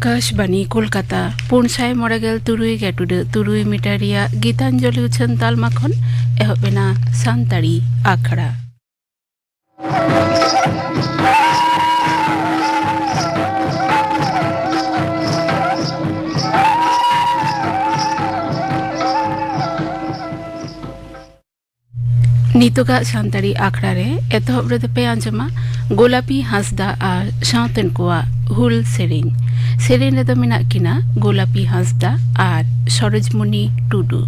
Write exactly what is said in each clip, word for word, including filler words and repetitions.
ᱟᱠᱟᱥᱵᱟᱱᱤ ᱠᱳᱞᱠᱟᱛᱟ, ᱯᱩᱱ ᱥᱟᱭ ᱢᱚᱬᱮ ᱜᱮᱞ ᱛᱩᱨᱩᱭ ᱜᱮᱴᱩᱰᱟᱹ ᱛᱩᱨᱩᱭ ᱢᱤᱴᱟᱨ ᱨᱮᱭᱟᱜ ᱜᱤᱛᱟᱧᱡᱚᱞᱤ ᱩᱪᱷᱟᱹᱱ ᱛᱟᱞᱢᱟ ᱠᱷᱚᱱ ᱮᱦᱚᱵ ᱮᱱᱟ ᱥᱟᱱᱛᱟᱲᱤ ᱟᱠᱷᱲᱟ᱾ ᱱᱤᱛᱚᱜᱟᱜ ᱥᱟᱱᱛᱟᱲᱤ ᱟᱠᱷᱲᱟ ᱨᱮ ᱮᱛᱚᱦᱚᱵ ᱨᱮᱫᱚ ᱯᱮ ᱟᱸᱡᱚᱢᱟ ᱜᱳᱞᱟᱯᱤ ᱦᱟᱸᱥᱫᱟ ᱟᱨ ᱥᱟᱶᱛᱮᱱ ᱠᱚᱣᱟᱜ ᱦᱩᱞ ᱥᱮᱨᱮᱧ᱾ ᱥᱮᱨᱮᱧ ᱨᱮᱫᱚ ᱢᱮᱱᱟᱜ ᱠᱤᱱᱟ ᱜᱳᱞᱟᱯᱤ ᱦᱟᱸᱥᱫᱟ ᱟᱨ ᱥᱚᱨᱳᱡᱽᱢᱩᱱᱤ ᱴᱩᱰᱩ᱾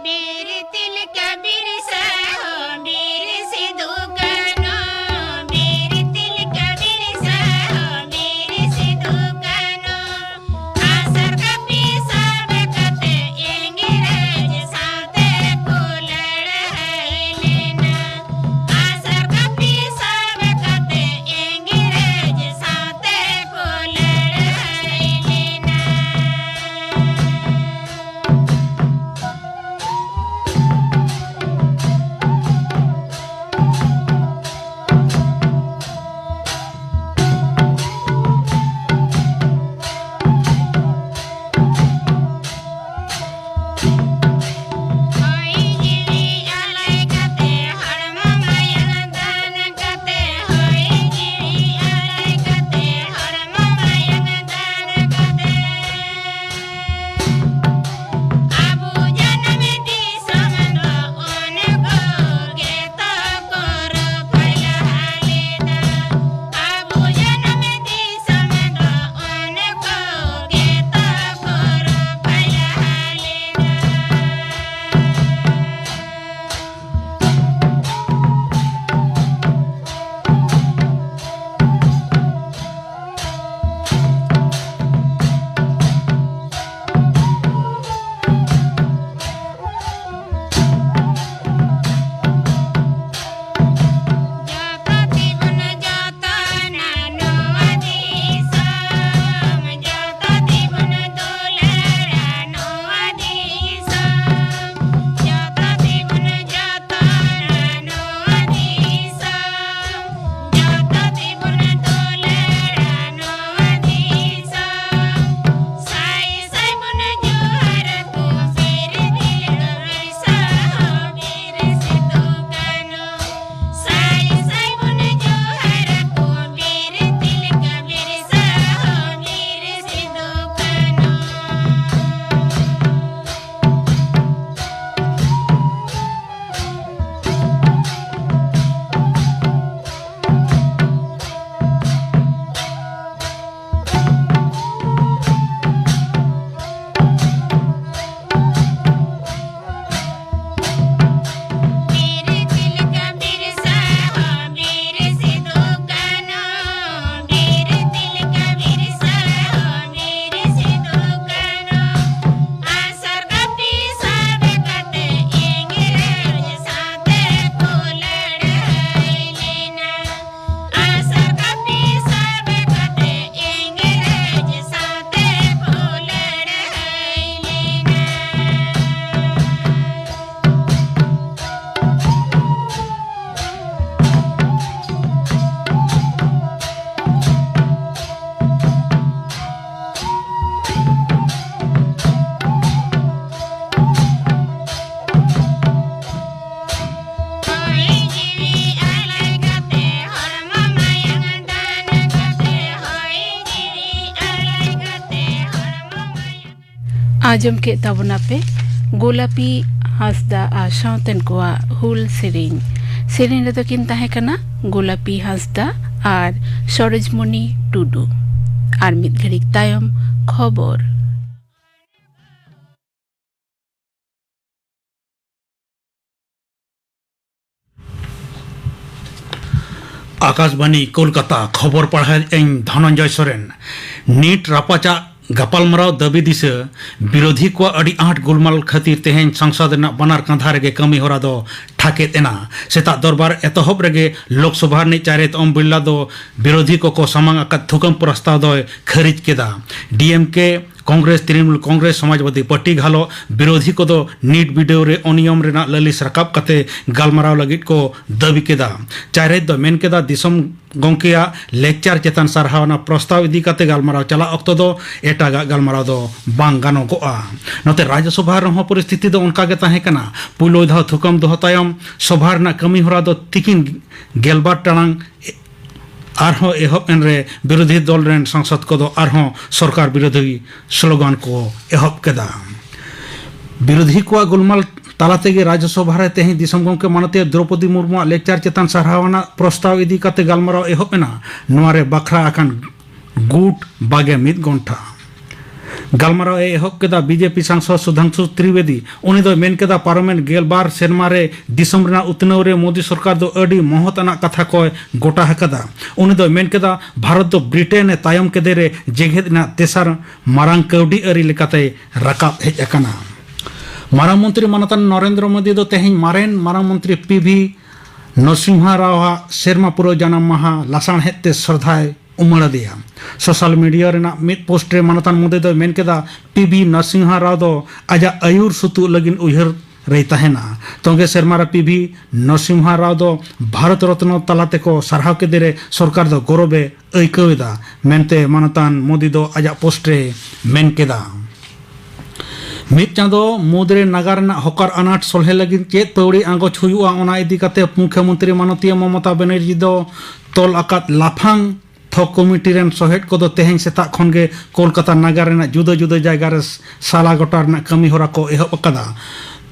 ᱵᱤᱨ ᱛᱤᱞᱠᱟᱹ ᱵᱤᱨᱥᱟ ᱦᱚᱸ ᱵᱤᱨ ᱥᱤᱫᱩ ᱠᱟᱹᱱᱦᱩ, ᱵᱤᱨ ᱛᱤᱞᱠᱟᱹ ᱵᱤᱨᱥᱟ ᱦᱚᱸ ᱵᱤᱨ ᱥᱤᱫᱩ ᱠᱟᱹᱱᱦᱩ᱾ ᱟᱥᱟᱨ ᱠᱟᱹᱯᱤ ᱥᱟᱵ ᱠᱟᱛᱮ ᱤᱝᱨᱮᱡᱽ ᱥᱟᱶᱛᱮ ᱠᱚ ᱞᱟᱹᱲᱦᱟᱹᱭ ᱞᱮᱱᱟ᱾ ᱟᱥᱟᱨ ᱠᱟᱹᱯᱤ ᱥᱟᱵ ᱠᱟᱛᱮ ᱤᱝᱨᱮᱡᱽ ᱥᱟᱶᱛᱮ ᱠᱚ ᱞᱟᱹᱲᱦᱟᱹᱭ ᱞᱮᱱᱟ᱾ ᱟᱸᱡᱚᱢ ᱠᱮᱫ ᱛᱟᱵᱚᱱᱟᱯᱮ ᱜᱳᱞᱟᱯᱤ ᱦᱟᱸᱥᱫᱟ ᱟᱨ ᱥᱟᱶᱛᱮᱱ ᱠᱚᱣᱟᱜ ᱦᱩᱞ ᱥᱮᱨᱮᱧ᱾ ᱥᱮᱨᱮᱧ ᱨᱮᱫᱚ ᱠᱤᱱ ᱛᱟᱦᱮᱸ ᱠᱟᱱᱟ ᱜᱳᱞᱟᱯᱤ ᱦᱟᱸᱥᱫᱟ ᱟᱨ ᱥᱚᱨᱳᱡᱽᱢᱚᱱᱤ ᱴᱩᱰᱩ᱾ ᱟᱨ ᱢᱤᱫ ᱜᱷᱟᱹᱲᱤᱡ ᱛᱟᱭᱚᱢ ᱠᱷᱚᱵᱚᱨ᱾ ᱟᱠᱟᱥᱵᱟᱱᱤ ᱠᱳᱞᱠᱟᱛᱟ, ᱠᱷᱚᱵᱚᱨ ᱯᱟᱲᱦᱟᱣᱮᱫ ᱟᱹᱧ ᱫᱷᱚᱱᱚᱱᱡᱚᱭ ᱥᱚᱨᱮᱱ᱾ ᱱᱤᱴ ᱨᱟᱯᱟᱪᱟᱜ ᱜᱟᱯᱟᱞᱢᱟᱨᱟᱣ ᱫᱟᱹᱵᱤ ᱫᱤᱥᱟᱹ ᱵᱤᱨᱳᱫᱷᱤ ᱠᱚᱣᱟᱜ ᱟᱹᱰᱤ ᱟᱸᱴ ᱜᱩᱞᱢᱟᱞ ᱠᱷᱟᱹᱛᱤᱨ ᱛᱮᱦᱮᱧ ᱥᱚᱝᱥᱚᱫ ᱨᱮᱱᱟᱜ ᱵᱟᱱᱟᱨ ᱠᱟᱸᱫᱷᱟ ᱨᱮᱜᱮ ᱠᱟᱹᱢᱤ ᱦᱚᱨᱟ ᱫᱚ ᱴᱷᱟᱠᱮᱫ ᱮᱱᱟ᱾ ᱥᱮᱛᱟᱜ ᱫᱚᱨᱵᱟᱨ ᱮᱛᱚᱦᱚᱵ ᱨᱮᱜᱮ ᱞᱳᱠᱥᱚᱵᱷᱟ ᱨᱤᱱᱤᱡ ᱪᱟᱭᱨᱮᱛ ᱳᱢ ᱵᱤᱨᱞᱟ ᱫᱚ ᱵᱤᱨᱳᱫᱷᱤ ᱠᱚᱠᱚ ᱥᱟᱢᱟᱝ ᱟᱠᱟᱫ ᱛᱷᱩᱠᱟᱹᱢ ᱯᱨᱚᱥᱛᱟᱣ ᱫᱚᱭ ᱠᱷᱟᱹᱨᱤᱡ ᱠᱮᱫᱟ᱾ ᱰᱤ ᱮᱢ ᱠᱮ, ᱠᱚᱝᱜᱨᱮᱥ, ᱛᱨᱤᱱᱢᱩᱞ ᱠᱚᱝᱜᱨᱮᱥ, ᱥᱚᱢᱟᱡᱽᱵᱟᱫᱤ ᱯᱟᱨᱴᱤ ᱜᱷᱟᱞᱚ ᱵᱤᱨᱳᱫᱷᱤ ᱠᱚᱫᱚ ᱱᱤᱴ ᱵᱤᱰᱟᱹᱣ ᱨᱮ ᱚᱱᱤᱭᱚᱢ ᱨᱮᱱᱟᱜ ᱞᱟᱹᱞᱤᱥ ᱨᱟᱠᱟᱵ ᱠᱟᱛᱮ ᱜᱟᱞᱢᱟᱨᱟᱣ ᱞᱟᱹᱜᱤᱫ ᱠᱚ ᱫᱟᱹᱵᱤ ᱠᱮᱫᱟ᱾ ᱪᱟᱭᱨᱮᱛ ᱫᱚ ᱢᱮᱱ ᱠᱮᱫᱟ, ᱫᱤᱥᱚᱢ ᱜᱚᱢᱠᱮᱭᱟᱜ ᱞᱮᱠᱪᱟᱨ ᱪᱮᱛᱟᱱ ᱥᱟᱨᱦᱟᱣᱱᱟ ᱯᱨᱚᱥᱛᱟᱵ ᱤᱫᱤ ᱠᱟᱛᱮ ᱜᱟᱞᱢᱟᱨᱟᱣ ᱪᱟᱞᱟᱜ ᱚᱠᱛᱚ ᱫᱚ ᱮᱴᱟᱜᱟᱜ ᱜᱟᱞᱢᱟᱨᱟᱣ ᱫᱚ ᱵᱟᱝ ᱜᱟᱱᱚᱜᱚᱜᱼᱟ᱾ ᱱᱚᱛᱮ ᱨᱟᱡᱽᱭᱚᱥᱚᱵᱷᱟ ᱨᱮᱦᱚᱸ ᱯᱚᱨᱤᱥᱛᱷᱤᱛᱤ ᱫᱚ ᱚᱱᱠᱟ ᱜᱮ ᱛᱟᱦᱮᱸ ᱠᱟᱱᱟ᱾ ᱯᱩᱭᱞᱩ ᱫᱷᱟᱣ ᱛᱷᱩᱠᱟᱹᱢ ᱫᱚᱦᱚ ᱛᱟᱭᱚᱢ ᱥᱚᱵᱷᱟ ᱨᱮᱱᱟᱜ ᱠᱟᱹᱢᱤ ᱦᱚᱨᱟ ᱫᱚ ᱛᱤᱠᱤᱱ ᱜᱮᱞᱵᱟᱨ ᱴᱟᱲᱟᱝ ᱟᱨᱦᱚᱸ ᱮᱦᱚᱵ ᱮᱱᱨᱮ ᱵᱤᱨᱳᱫᱷᱤ ᱫᱚᱞ ᱨᱮᱱ ᱥᱟᱝᱥᱚᱫ ᱠᱚᱫᱚ ᱟᱨᱦᱚᱸ ᱥᱚᱨᱠᱟᱨ ᱵᱤᱨᱳᱫᱷᱤ ᱥᱞᱳᱜᱟᱱ ᱠᱚ ᱮᱦᱚᱵ ᱠᱮᱫᱟ᱾ ᱵᱤᱨᱳᱫᱷᱤ ᱠᱚᱣᱟᱜ ᱜᱩᱞᱢᱟᱞ ᱛᱟᱞᱟ ᱛᱮᱜᱮ ᱨᱟᱡᱽᱭᱚᱥᱚᱵᱷᱟ ᱨᱮ ᱛᱮᱦᱮᱧ ᱫᱤᱥᱚᱢ ᱜᱚᱢᱠᱮ ᱢᱟᱱᱚᱛᱤᱭᱟᱹ ᱫᱨᱚᱯᱚᱫᱤ ᱢᱩᱨᱢᱩᱣᱟᱜ ᱞᱮᱠᱪᱟᱨ ᱪᱮᱛᱟᱱ ᱥᱟᱨᱦᱟᱣ ᱟᱱᱟᱜ ᱯᱨᱚᱥᱛᱟᱵ ᱤᱫᱤ ᱠᱟᱛᱮ ᱜᱟᱞᱢᱟᱨᱟᱣ ᱮᱦᱚᱵ ᱮᱱᱟ᱾ ᱱᱚᱣᱟ ᱨᱮ ᱵᱟᱠᱷᱨᱟ ᱟᱠᱟᱱ ᱜᱩᱴ ᱵᱟᱜᱮ ᱢᱤᱫ ᱜᱷᱚᱱᱴᱟ᱾ ᱜᱟᱞᱢᱟᱨᱟᱣ ᱮ ᱮᱦᱚᱵ ᱠᱮᱫᱟ ᱵᱤ ᱡᱮ ᱯᱤ ᱥᱟᱝᱥᱚᱫ ᱥᱩᱫᱷᱟᱝᱥᱩ ᱛᱨᱤᱵᱮᱫᱤ᱾ ᱩᱱᱤ ᱫᱚᱭ ᱢᱮᱱ ᱠᱮᱫᱟ, ᱯᱟᱨᱚᱢᱮᱱ ᱜᱮᱞᱵᱟᱨ ᱥᱮᱨᱢᱟ ᱨᱮ ᱫᱤᱥᱚᱢ ᱨᱮᱱᱟᱜ ᱩᱛᱱᱟᱹᱣ ᱨᱮ ᱢᱳᱫᱤ ᱥᱚᱨᱠᱟᱨ ᱫᱚ ᱟᱹᱰᱤ ᱢᱚᱦᱚᱛ ᱟᱱᱟᱜ ᱠᱟᱛᱷᱟ ᱠᱚᱭ ᱜᱚᱴᱟ ᱟᱠᱟᱫᱟ᱾ ᱩᱱᱤ ᱫᱚᱭ ᱢᱮᱱ ᱠᱮᱫᱟ, ᱵᱷᱟᱨᱚᱛ ᱫᱚ ᱵᱨᱤᱴᱮᱱ ᱮ ᱛᱟᱭᱚᱢ ᱠᱮᱫᱮ ᱨᱮ ᱡᱮᱜᱮᱛ ᱨᱮᱱᱟᱜ ᱛᱮᱥᱟᱨ ᱢᱟᱨᱟᱝ ᱠᱟᱹᱣᱰᱤ ᱟᱹᱨᱤ ᱞᱮᱠᱟᱛᱮᱭ ᱨᱟᱠᱟᱵ ᱦᱮᱡ ᱟᱠᱟᱱᱟ᱾ ᱢᱟᱨᱟᱝ ᱢᱚᱱᱛᱨᱤ ᱢᱟᱱᱚᱛᱟᱱ ᱱᱚᱨᱮᱱᱫᱨᱚ ᱢᱳᱫᱤ ᱫᱚ ᱛᱮᱦᱮᱧ ᱢᱟᱨᱮᱱ ᱢᱟᱨᱟᱝ ᱢᱚᱱᱛᱨᱤ ᱯᱤ ᱵᱷᱤ ᱱᱚᱨᱥᱤᱢᱦᱟ ᱨᱟᱣ ᱟᱜ ᱥᱮᱨᱢᱟ ᱯᱩᱨᱟᱹᱣ ᱡᱟᱱᱟᱢ ᱢᱟᱦᱟ ᱞᱟᱥᱟᱬᱦᱮᱫ ᱛᱮ ᱥᱨᱚᱫᱷᱟᱭ ᱩᱢᱟᱹᱲ ᱟᱫᱮᱭᱟ᱾ ᱥᱳᱥᱟᱞ ᱢᱤᱰᱤᱭᱟ ᱨᱮᱱᱟᱜ ᱢᱤᱫ ᱯᱳᱥᱴ ᱨᱮ ᱢᱟᱱᱚᱛᱟᱱ ᱢᱳᱫᱤ ᱫᱚᱭ ᱢᱮᱱ ᱠᱮᱫᱟ, ᱯᱤ ᱵᱷᱤ ᱱᱚᱨᱥᱤᱢᱦᱟ ᱨᱟᱣ ᱫᱚ ᱟᱡᱟᱜ ᱟᱹᱭᱩᱨ ᱥᱩᱛᱩᱜ ᱞᱟᱹᱜᱤᱫ ᱩᱭᱦᱟᱹᱨ ᱨᱮᱭ ᱛᱟᱦᱮᱱᱟ᱾ ᱛᱚᱸᱜᱮ ᱥᱮᱨᱢᱟ ᱨᱮ ᱯᱤ ᱵᱷᱤ ᱱᱚᱨᱥᱤᱢᱦᱟ ᱨᱟᱣ ᱫᱚ ᱵᱷᱟᱨᱚᱛ ᱨᱚᱛᱱᱚ ᱛᱟᱞᱟ ᱛᱮᱠᱚ ᱥᱟᱨᱦᱟᱣ ᱠᱮᱫᱮ ᱨᱮ ᱥᱚᱨᱠᱟᱨ ᱫᱚ ᱜᱚᱨᱚᱵᱮ ᱟᱹᱭᱠᱟᱹᱣ ᱮᱫᱟ ᱢᱮᱱᱛᱮ ᱢᱟᱱᱚᱛᱟᱱ ᱢᱳᱫᱤ ᱫᱚ ᱟᱡᱟᱜ ᱯᱳᱥᱴ ᱨᱮ ᱢᱮᱱ ᱠᱮᱫᱟ᱾ ᱢᱤᱫ ᱪᱟᱸᱫᱚ ᱢᱩᱫᱽᱨᱮ ᱱᱟᱜᱟᱨ ᱨᱮᱱᱟᱜ ᱦᱚᱠᱟᱨ ᱟᱱᱟᱴ ᱥᱚᱞᱦᱮ ᱞᱟᱹᱜᱤᱫ ᱪᱮᱫ ᱯᱟᱹᱣᱲᱤ ᱟᱸᱜᱚᱪ ᱦᱩᱭᱩᱜᱼᱟ, ᱚᱱᱟ ᱤᱫᱤ ᱠᱟᱛᱮ ᱢᱩᱠᱷᱭᱚᱢᱚᱱᱛᱨᱤ ᱢᱟᱱᱚᱛᱤᱭᱟᱹ ᱢᱚᱢᱚᱛᱟ ᱵᱮᱱᱟᱨᱡᱤ ᱫᱚ ᱛᱚᱞ ᱟᱠᱟᱫ ᱞᱟᱯᱷᱟᱝ ᱛᱷᱚᱠ ᱠᱚᱢᱤᱴᱤ ᱨᱮᱱ ᱥᱚᱦᱮᱫ ᱠᱚᱫᱚ ᱛᱮᱦᱮᱧ ᱥᱮᱛᱟᱜ ᱠᱷᱚᱱ ᱜᱮ ᱠᱳᱞᱠᱟᱛᱟ ᱱᱟᱜᱟᱨ ᱨᱮᱱᱟᱜ ᱡᱩᱫᱟᱹ ᱡᱩᱫᱟᱹ ᱡᱟᱭᱜᱟ ᱨᱮ ᱥᱟᱞᱟ ᱜᱚᱴᱟ ᱨᱮᱱᱟᱜ ᱠᱟᱹᱢᱤ ᱦᱚᱨᱟ ᱠᱚ ᱮᱦᱚᱵ ᱟᱠᱟᱫᱟ᱾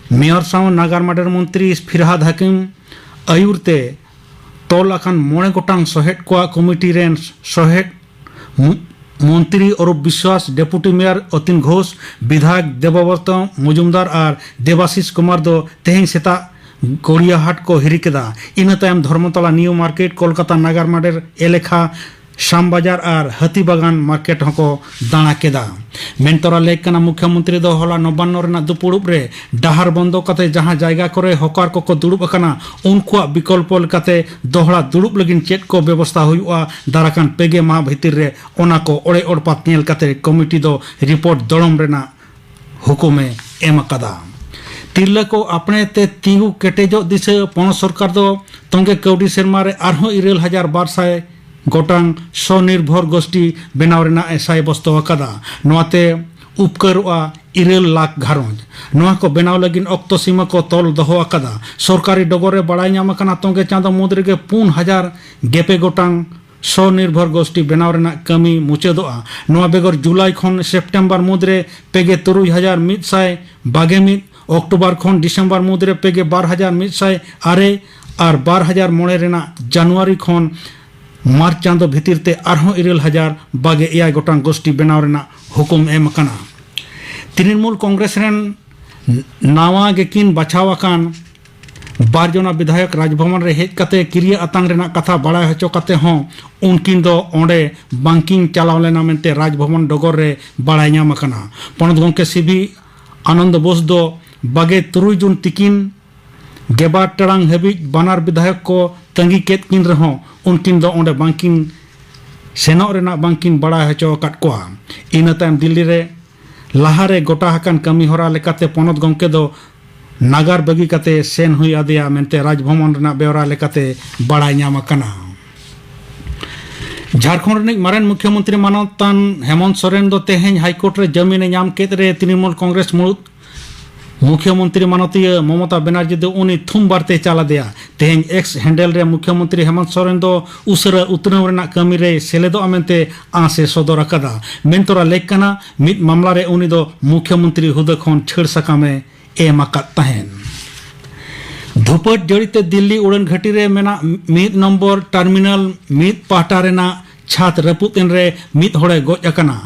ᱢᱮᱭᱚᱨ ᱥᱟᱶ ᱱᱟᱜᱟᱨ ᱢᱟᱰᱮᱨ ᱢᱚᱱᱛᱨᱤ ᱯᱷᱤᱨᱦᱟᱫ ᱦᱟᱠᱤᱢ ᱟᱹᱭᱩᱨ ᱛᱮ ᱛᱚᱞ ᱟᱠᱟᱱ ᱢᱚᱬᱮ ᱜᱚᱴᱟᱝ ᱥᱚᱦᱮᱫ ᱠᱚᱣᱟᱜ ᱠᱚᱢᱤᱴᱤ ᱨᱮᱱ ᱥᱚᱦᱮᱫ ᱢᱚ-, ᱢᱚᱱᱛᱨᱤ ᱚᱨᱩᱯ ᱵᱤᱥᱣᱟᱥ, ᱰᱮᱯᱩᱴᱤ ᱢᱮᱭᱚᱨ ᱚᱛᱤᱱ ᱜᱷᱳᱥ, ᱵᱤᱫᱷᱟᱭᱚᱠ ᱫᱮᱵᱚᱵᱨᱚᱛ ᱢᱚᱡᱩᱢᱫᱟᱨ ᱟᱨ ᱫᱮᱵᱟᱥᱤᱥ ᱠᱩᱢᱟᱨ ᱫᱚ ᱛᱮᱦᱮᱧ ᱥᱮᱛᱟᱜ ᱜᱚᱲᱤᱭᱟᱦᱟᱴ ᱠᱚ ᱦᱤᱨᱤ ᱠᱮᱫᱟ᱾ ᱤᱱᱟᱹ ᱛᱟᱭᱚᱢ ᱫᱷᱚᱨᱢᱚᱛᱚᱞᱟ ᱱᱤᱭᱩ ᱢᱟᱨᱠᱮᱴ, ᱠᱳᱞᱠᱟᱛᱟ ᱱᱟᱜᱟᱨ ᱢᱟᱰᱮᱨ ᱮᱞᱮᱠᱷᱟ, ᱥᱟᱢ ᱵᱟᱡᱟᱨ ᱟᱨ ᱦᱟᱹᱛᱤ ᱵᱟᱜᱟᱱ ᱢᱟᱨᱠᱮᱴ ᱦᱚᱸᱠᱚ ᱫᱟᱬᱟ ᱠᱮᱫᱟ᱾ ᱢᱮᱱᱛᱚᱨᱟ ᱞᱟᱹᱭ ᱠᱟᱱᱟ, ᱢᱩᱠᱷᱭᱚᱢᱚᱱᱛᱨᱤ ᱫᱚ ᱦᱚᱞᱟ ᱱᱚᱵᱟᱱᱱᱚ ᱨᱮᱱᱟᱜ ᱫᱩᱯᱩᱲᱩᱵ ᱨᱮ ᱰᱟᱦᱟᱨ ᱵᱚᱱᱫᱚ ᱠᱟᱛᱮ ᱡᱟᱦᱟᱸ ᱡᱟᱭᱜᱟ ᱠᱚᱨᱮ ᱦᱚᱠᱟᱨ ᱠᱚᱠᱚ ᱫᱩᱲᱩᱵ ᱟᱠᱟᱱᱟ, ᱩᱱᱠᱩᱣᱟᱜ ᱵᱤᱠᱚᱞᱯᱚ ᱞᱮᱠᱟᱛᱮ ᱫᱚᱦᱲᱟ ᱫᱩᱲᱩᱵ ᱞᱟᱹᱜᱤᱫ ᱪᱮᱫ ᱠᱚ ᱵᱮᱵᱚᱥᱛᱷᱟ ᱦᱩᱭᱩᱜᱼᱟ, ᱫᱟᱨᱟᱠᱟᱱ ᱯᱮ ᱜᱮ ᱢᱟᱦᱟ ᱵᱷᱤᱛᱤᱨ ᱨᱮ ᱚᱱᱟ ᱠᱚ ᱚᱲᱮ ᱚᱲᱯᱟᱛ ᱧᱮᱞ ᱠᱟᱛᱮ ᱠᱚᱢᱤᱴᱤ ᱫᱚ ᱨᱤᱯᱳᱨᱴ ᱫᱚᱲᱚᱢ ᱨᱮᱱᱟᱜ ᱦᱩᱠᱩᱢᱮ ᱮᱢ ᱟᱠᱟᱫᱟ᱾ ᱛᱤᱨᱞᱟᱹ ᱠᱚ ᱟᱯᱲᱮ ᱛᱮ ᱛᱤᱸᱜᱩ ᱠᱮᱴᱮᱡᱚᱜ ᱫᱤᱥᱟᱹ᱾ ᱯᱚᱱᱚᱛ ᱥᱚᱨᱠᱟᱨ ᱫᱚ ᱛᱚᱸᱜᱮ ᱠᱟᱹᱣᱰᱤ ᱥᱮᱨᱢᱟ ᱨᱮ ᱟᱨᱦᱚᱸ ᱤᱨᱟᱹᱞ ᱦᱟᱡᱟᱨ ᱵᱟᱨ ᱥᱟᱭ ᱜᱚᱴᱟᱝ ᱥᱚᱱᱤᱨᱵᱷᱚᱨ ᱜᱳᱥᱴᱤ ᱵᱮᱱᱟᱣ ᱨᱮᱱᱟᱜ ᱮ ᱥᱟᱭ ᱵᱚᱥᱛᱚ ᱟᱠᱟᱫᱟ᱾ ᱱᱚᱣᱟᱛᱮ ᱩᱯᱠᱟᱹᱨᱚᱜᱼᱟ ᱤᱨᱟᱹᱞ ᱞᱟᱠᱷ ᱜᱷᱟᱨᱚᱸᱡᱽ᱾ ᱱᱚᱣᱟ ᱠᱚ ᱵᱮᱱᱟᱣ ᱞᱟᱹᱜᱤᱫ ᱚᱠᱛᱚ ᱥᱤᱢᱟᱹ ᱠᱚ ᱛᱚᱞ ᱫᱚᱦᱚ ᱟᱠᱟᱫᱟ᱾ ᱥᱚᱨᱠᱟᱨᱤ ᱰᱚᱜᱚᱨ ᱨᱮ ᱵᱟᱲᱟᱭ ᱧᱟᱢ ᱟᱠᱟᱱᱟ, ᱛᱚᱸᱜᱮ ᱪᱟᱸᱫᱚ ᱢᱩᱫᱽ ᱨᱮᱜᱮ ᱯᱩᱱ ᱦᱟᱡᱟᱨ ᱜᱮᱯᱮ ᱜᱚᱴᱟᱝ ᱥᱚᱱᱤᱨᱵᱷᱚᱨ ᱜᱳᱥᱴᱤ ᱵᱮᱱᱟᱣ ᱨᱮᱱᱟᱜ ᱠᱟᱹᱢᱤ ᱢᱩᱪᱟᱹᱫᱚᱜᱼᱟ᱾ ᱱᱚᱣᱟ ᱵᱮᱜᱚᱨ ᱡᱩᱞᱟᱭ ᱠᱷᱚᱱ ᱥᱮᱯᱴᱮᱢᱵᱚᱨ ᱢᱩᱫᱽᱨᱮ ᱯᱮᱜᱮ ᱛᱩᱨᱩᱭ ᱦᱟᱡᱟᱨ ᱢᱤᱫ ᱥᱟᱭ ᱵᱟᱜᱮ ᱢᱤᱫ, ᱚᱠᱴᱳᱵᱚᱨ ᱠᱷᱚᱱ ᱰᱤᱥᱮᱢᱵᱚᱨ ᱢᱩᱫᱽᱨᱮ ᱯᱮᱜᱮ ᱵᱟᱨ ᱦᱟᱡᱟᱨ ᱢᱤᱫ ᱥᱟᱭ ᱟᱨᱮ ᱟᱨ ᱵᱟᱨ ᱦᱟᱡᱟᱨ ᱢᱚᱬᱮ ᱨᱮᱱᱟᱜ ᱡᱟᱱᱩᱣᱟᱨᱤ ᱠᱷᱚᱱ ᱢᱟᱨᱪ ᱪᱟᱸᱫᱚ ᱵᱷᱤᱛᱤᱨ ᱛᱮ ᱟᱨᱦᱚᱸ ᱤᱨᱟᱹᱞ ᱦᱟᱡᱟᱨ ᱵᱟᱜᱮ ᱮᱭᱟᱭ ᱜᱚᱴᱟᱝ ᱜᱳᱥᱴᱤ ᱵᱮᱱᱟᱣ ᱨᱮᱱᱟᱜ ᱦᱩᱠᱩᱢ ᱮᱢ ᱟᱠᱟᱱᱟ᱾ ᱛᱨᱤᱱᱢᱩᱞ ᱠᱚᱝᱜᱨᱮᱥ ᱨᱮᱱ ᱱᱟᱣᱟ ᱜᱮᱠᱤᱱ ᱵᱟᱪᱷᱟᱣ ᱟᱠᱟᱱ ᱵᱟᱨ ᱡᱚᱱᱟ ᱵᱤᱫᱷᱟᱭᱚᱠ ᱨᱟᱡᱽᱵᱷᱚᱵᱚᱱ ᱨᱮ ᱦᱮᱡ ᱠᱟᱛᱮ ᱠᱤᱨᱤᱭᱟᱹ ᱟᱛᱟᱝ ᱨᱮᱱᱟᱜ ᱠᱟᱛᱷᱟ ᱵᱟᱲᱟᱭ ᱦᱚᱪᱚ ᱠᱟᱛᱮ ᱦᱚᱸ ᱩᱱᱠᱤᱱ ᱫᱚ ᱚᱸᱰᱮ ᱵᱟᱝᱠᱤᱱ ᱪᱟᱞᱟᱣ ᱞᱮᱱᱟ ᱢᱮᱱᱛᱮ ᱨᱟᱡᱽᱵᱷᱚᱵᱚᱱ ᱰᱚᱜᱚᱨ ᱨᱮ ᱵᱟᱲᱟᱭ ᱧᱟᱢ ᱟᱠᱟᱱᱟ᱾ ᱯᱚᱱᱚᱛ ᱜᱚᱢᱠᱮ ᱥᱤᱵᱷᱤ ᱟᱱᱚᱱᱫᱚ ᱵᱳᱥ ᱫᱚ ᱵᱟᱜᱮ ᱛᱩᱨᱩᱭ ᱡᱩᱱ ᱛᱤᱠᱤᱱ ᱜᱮᱞᱵᱟᱨ ᱴᱟᱲᱟᱝ ᱦᱟᱹᱵᱤᱡ ᱵᱟᱱᱟᱨ ᱵᱤᱫᱷᱟᱭᱚᱠ ᱠᱚ ᱛᱟᱺᱜᱤ ᱠᱮᱫ ᱠᱤᱱ ᱨᱮᱦᱚᱸ ᱩᱱᱠᱤᱱ ᱫᱚ ᱚᱸᱰᱮ ᱵᱟᱝᱠᱤᱱ ᱥᱮᱱᱚᱜ ᱨᱮᱱᱟᱜ ᱵᱟᱝᱠᱤᱱ ᱵᱟᱲᱟᱭ ᱦᱚᱪᱚ ᱟᱠᱟᱫ ᱠᱚᱣᱟ᱾ ᱤᱱᱟᱹ ᱛᱟᱭᱚᱢ ᱫᱤᱞᱞᱤ ᱨᱮ ᱞᱟᱦᱟᱨᱮ ᱜᱚᱴᱟ ᱟᱠᱟᱱ ᱠᱟᱹᱢᱤ ᱦᱚᱨᱟ ᱞᱮᱠᱟᱛᱮ ᱯᱚᱱᱚᱛ ᱜᱚᱢᱠᱮ ᱫᱚ ᱱᱟᱜᱟᱨ ᱵᱟᱹᱜᱤ ᱠᱟᱛᱮ ᱥᱮᱱ ᱦᱩᱭ ᱟᱫᱮᱭᱟ ᱢᱮᱱᱛᱮ ᱨᱟᱡᱽᱵᱷᱚᱵᱚᱱ ᱨᱮᱱᱟᱜ ᱵᱮᱣᱨᱟ ᱞᱮᱠᱟᱛᱮ ᱵᱟᱲᱟᱭ ᱧᱟᱢ ᱟᱠᱟᱱᱟ᱾ ᱡᱷᱟᱲᱠᱷᱚᱸᱰ ᱨᱤᱱᱤᱡ ᱢᱟᱨᱮᱱ ᱢᱩᱠᱷᱭᱚᱢᱚᱱᱛᱨᱤ ᱢᱟᱱᱚᱛᱟᱱ ᱦᱮᱢᱚᱱᱛ ᱥᱚᱨᱮᱱ ᱫᱚ ᱛᱮᱦᱮᱧ ᱦᱟᱭᱠᱳᱨᱴ ᱨᱮ ᱡᱟᱹᱢᱤᱱ ᱮ ᱧᱟᱢ ᱠᱮᱫ ᱨᱮ ᱛᱨᱤᱱᱢᱩᱞ ᱠᱚᱝᱜᱨᱮᱥ ᱢᱩᱲᱩᱫ ᱢᱩᱠᱷᱭᱚᱢᱚᱱᱛᱨᱤ ᱢᱟᱱᱚᱛᱤᱭᱟᱹ ᱢᱚᱢᱚᱛᱟ ᱵᱮᱱᱟᱨᱡᱤ ᱫᱚ ᱩᱱᱤ ᱛᱷᱩᱢ ᱵᱟᱨᱛᱮ ᱪᱟᱞ ᱟᱫᱮᱭᱟ᱾ ᱛᱮᱦᱮᱧ ᱮᱠᱥ ᱦᱮᱱᱰᱮᱞ ᱨᱮ ᱢᱩᱠᱷᱭᱚᱢᱚᱱᱛᱨᱤ ᱦᱮᱢᱚᱱᱛ ᱥᱚᱨᱮᱱ ᱫᱚ ᱩᱥᱟᱹᱨᱟ ᱩᱛᱱᱟᱹᱣ ᱨᱮᱱᱟᱜ ᱠᱟᱹᱢᱤ ᱨᱮᱭ ᱥᱮᱞᱮᱫᱚᱜᱼᱟ ᱢᱮᱱᱛᱮ ᱟᱸᱥ ᱮ ᱥᱚᱫᱚᱨ ᱟᱠᱟᱫᱟ᱾ ᱢᱮᱱᱛᱚᱨᱟ ᱞᱮᱠ ᱠᱟᱱᱟ, ᱢᱤᱫ ᱢᱟᱢᱞᱟ ᱨᱮ ᱩᱱᱤ ᱫᱚ ᱢᱩᱠᱷᱭᱚᱢᱚᱱᱛᱨᱤ ᱦᱩᱫᱟᱹ ᱠᱷᱚᱱ ᱪᱷᱟᱹᱲ ᱥᱟᱠᱟᱢ ᱮ ᱮᱢ ᱟᱠᱟᱫ ᱛᱟᱦᱮᱸᱱ᱾ ᱫᱷᱩᱯᱟᱹᱴ ᱡᱟᱹᱲᱤ ᱛᱮ ᱫᱤᱞᱞᱤ ᱩᱰᱟᱹᱱ ᱜᱷᱟᱹᱴᱤ ᱨᱮ ᱢᱮᱱᱟᱜ ᱢᱤᱫ ᱱᱚᱢᱵᱚᱨ ᱴᱟᱨᱢᱤᱱᱟᱞ ᱢᱤᱫ ᱯᱟᱦᱴᱟ ᱨᱮᱱᱟᱜ ᱪᱷᱟᱛ ᱨᱟᱹᱯᱩᱫ ᱮᱱ ᱨᱮ ᱢᱤᱫ ᱦᱚᱲᱮ ᱜᱚᱡ ᱟᱠᱟᱱᱟ᱾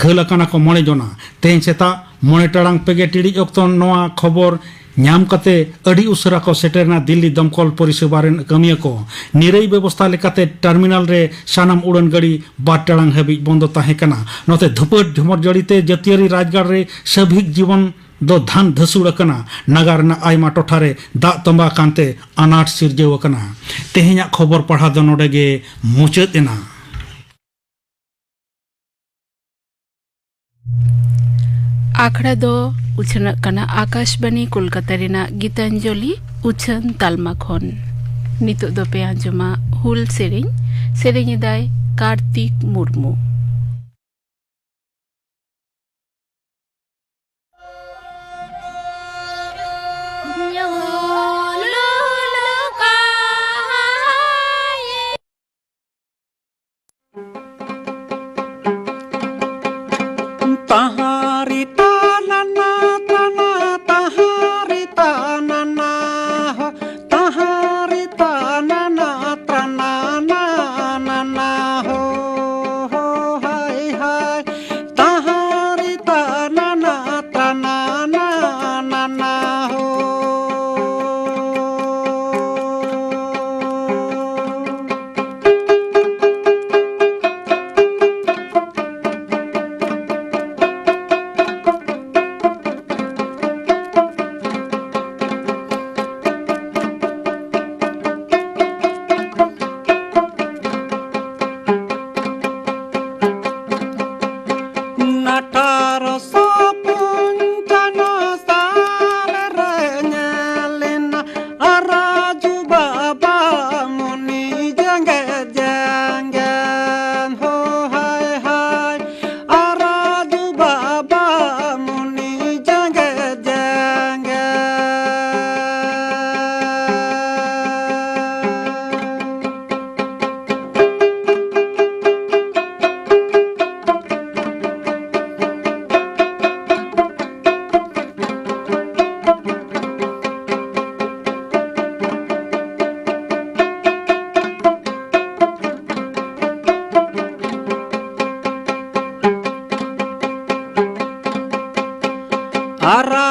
ᱜᱷᱟᱹᱞ ᱟᱠᱟᱱᱟ ᱠᱚ ᱢᱚᱬᱮ ᱡᱚᱱᱟ᱾ ᱛᱮᱦᱮᱧ ᱥᱮᱛᱟᱜ ᱢᱚᱬᱮ ᱴᱟᱲᱟᱝ ᱯᱮᱜᱮ ᱴᱤᱲᱤᱡ ᱚᱠᱛᱚ ᱱᱚᱣᱟ ᱠᱷᱚᱵᱚᱨ ᱧᱟᱢ ᱠᱟᱛᱮ ᱟᱹᱰᱤ ᱩᱥᱟᱹᱨᱟ ᱠᱚ ᱥᱮᱴᱮᱨᱮᱱᱟ ᱫᱤᱞᱞᱤ ᱫᱚᱢᱠᱚᱞ ᱯᱚᱨᱤᱥᱮᱵᱟ ᱨᱮᱱ ᱠᱟᱹᱢᱤᱭᱟᱹ ᱠᱚ᱾ ᱱᱤᱨᱟᱹᱭ ᱵᱮᱵᱚᱥᱛᱷᱟ ᱞᱮᱠᱟᱛᱮ ᱴᱟᱨᱢᱤᱱᱟᱞ ᱨᱮ ᱥᱟᱱᱟᱢ ᱩᱰᱟᱹᱱ ᱜᱟᱹᱰᱤ ᱵᱟᱨ ᱴᱟᱲᱟᱝ ᱦᱟᱹᱵᱤᱡ ᱵᱚᱱᱫᱚ ᱛᱟᱦᱮᱸ ᱠᱟᱱᱟ᱾ ᱱᱚᱛᱮ ᱫᱷᱩᱯᱟᱹᱴ ᱡᱷᱚᱢᱚᱨ ᱡᱟᱹᱲᱤ ᱛᱮ ᱡᱟᱹᱛᱤᱭᱟᱹᱨᱤ ᱨᱟᱡᱽᱜᱟᱲ ᱨᱮ ᱥᱟᱹᱵᱷᱤᱠ ᱡᱤᱵᱚᱱ ᱫᱚ ᱫᱷᱟᱱ ᱫᱷᱟᱹᱥᱩᱲ ᱟᱠᱟᱱᱟ᱾ ᱱᱟᱜᱟᱨ ᱨᱮᱱᱟᱜ ᱟᱭᱢᱟ ᱴᱚᱴᱷᱟ ᱨᱮ ᱫᱟᱜ ᱛᱚᱸᱵᱟ ᱟᱠᱟᱱᱛᱮ ᱟᱱᱟᱴ ᱥᱤᱨᱡᱟᱹᱣ ᱟᱠᱟᱱᱟ᱾ ᱛᱮᱦᱮᱧᱟᱜ ᱠᱷᱚᱵᱚᱨ ᱯᱟᱲᱦᱟᱣ ᱫᱚ ᱱᱚᱰᱮ ᱜᱮ ᱢᱩᱪᱟᱹᱫ ᱮᱱᱟ᱾ ᱟᱠᱷᱲᱟ ᱫᱚ ᱩᱪᱷᱟᱹᱱᱚᱜ ᱠᱟᱱᱟ ᱟᱠᱟᱥᱵᱟᱱᱤ ᱠᱳᱞᱠᱟᱛᱟ ᱨᱮᱱᱟᱜ ᱜᱤᱛᱟᱧᱡᱚᱞᱤ ᱩᱪᱷᱟᱹᱱ ᱛᱟᱞᱢᱟ ᱠᱷᱚᱱ᱾ ᱱᱤᱛᱚᱜ ᱫᱚᱯᱮ ᱟᱸᱡᱚᱢᱟ ᱦᱩᱞ ᱥᱮᱨᱮᱧ᱾ ᱥᱮᱨᱮᱧ ᱮᱫᱟᱭ ᱠᱟᱨᱛᱤᱠ ᱢᱩᱨᱢᱩ᱾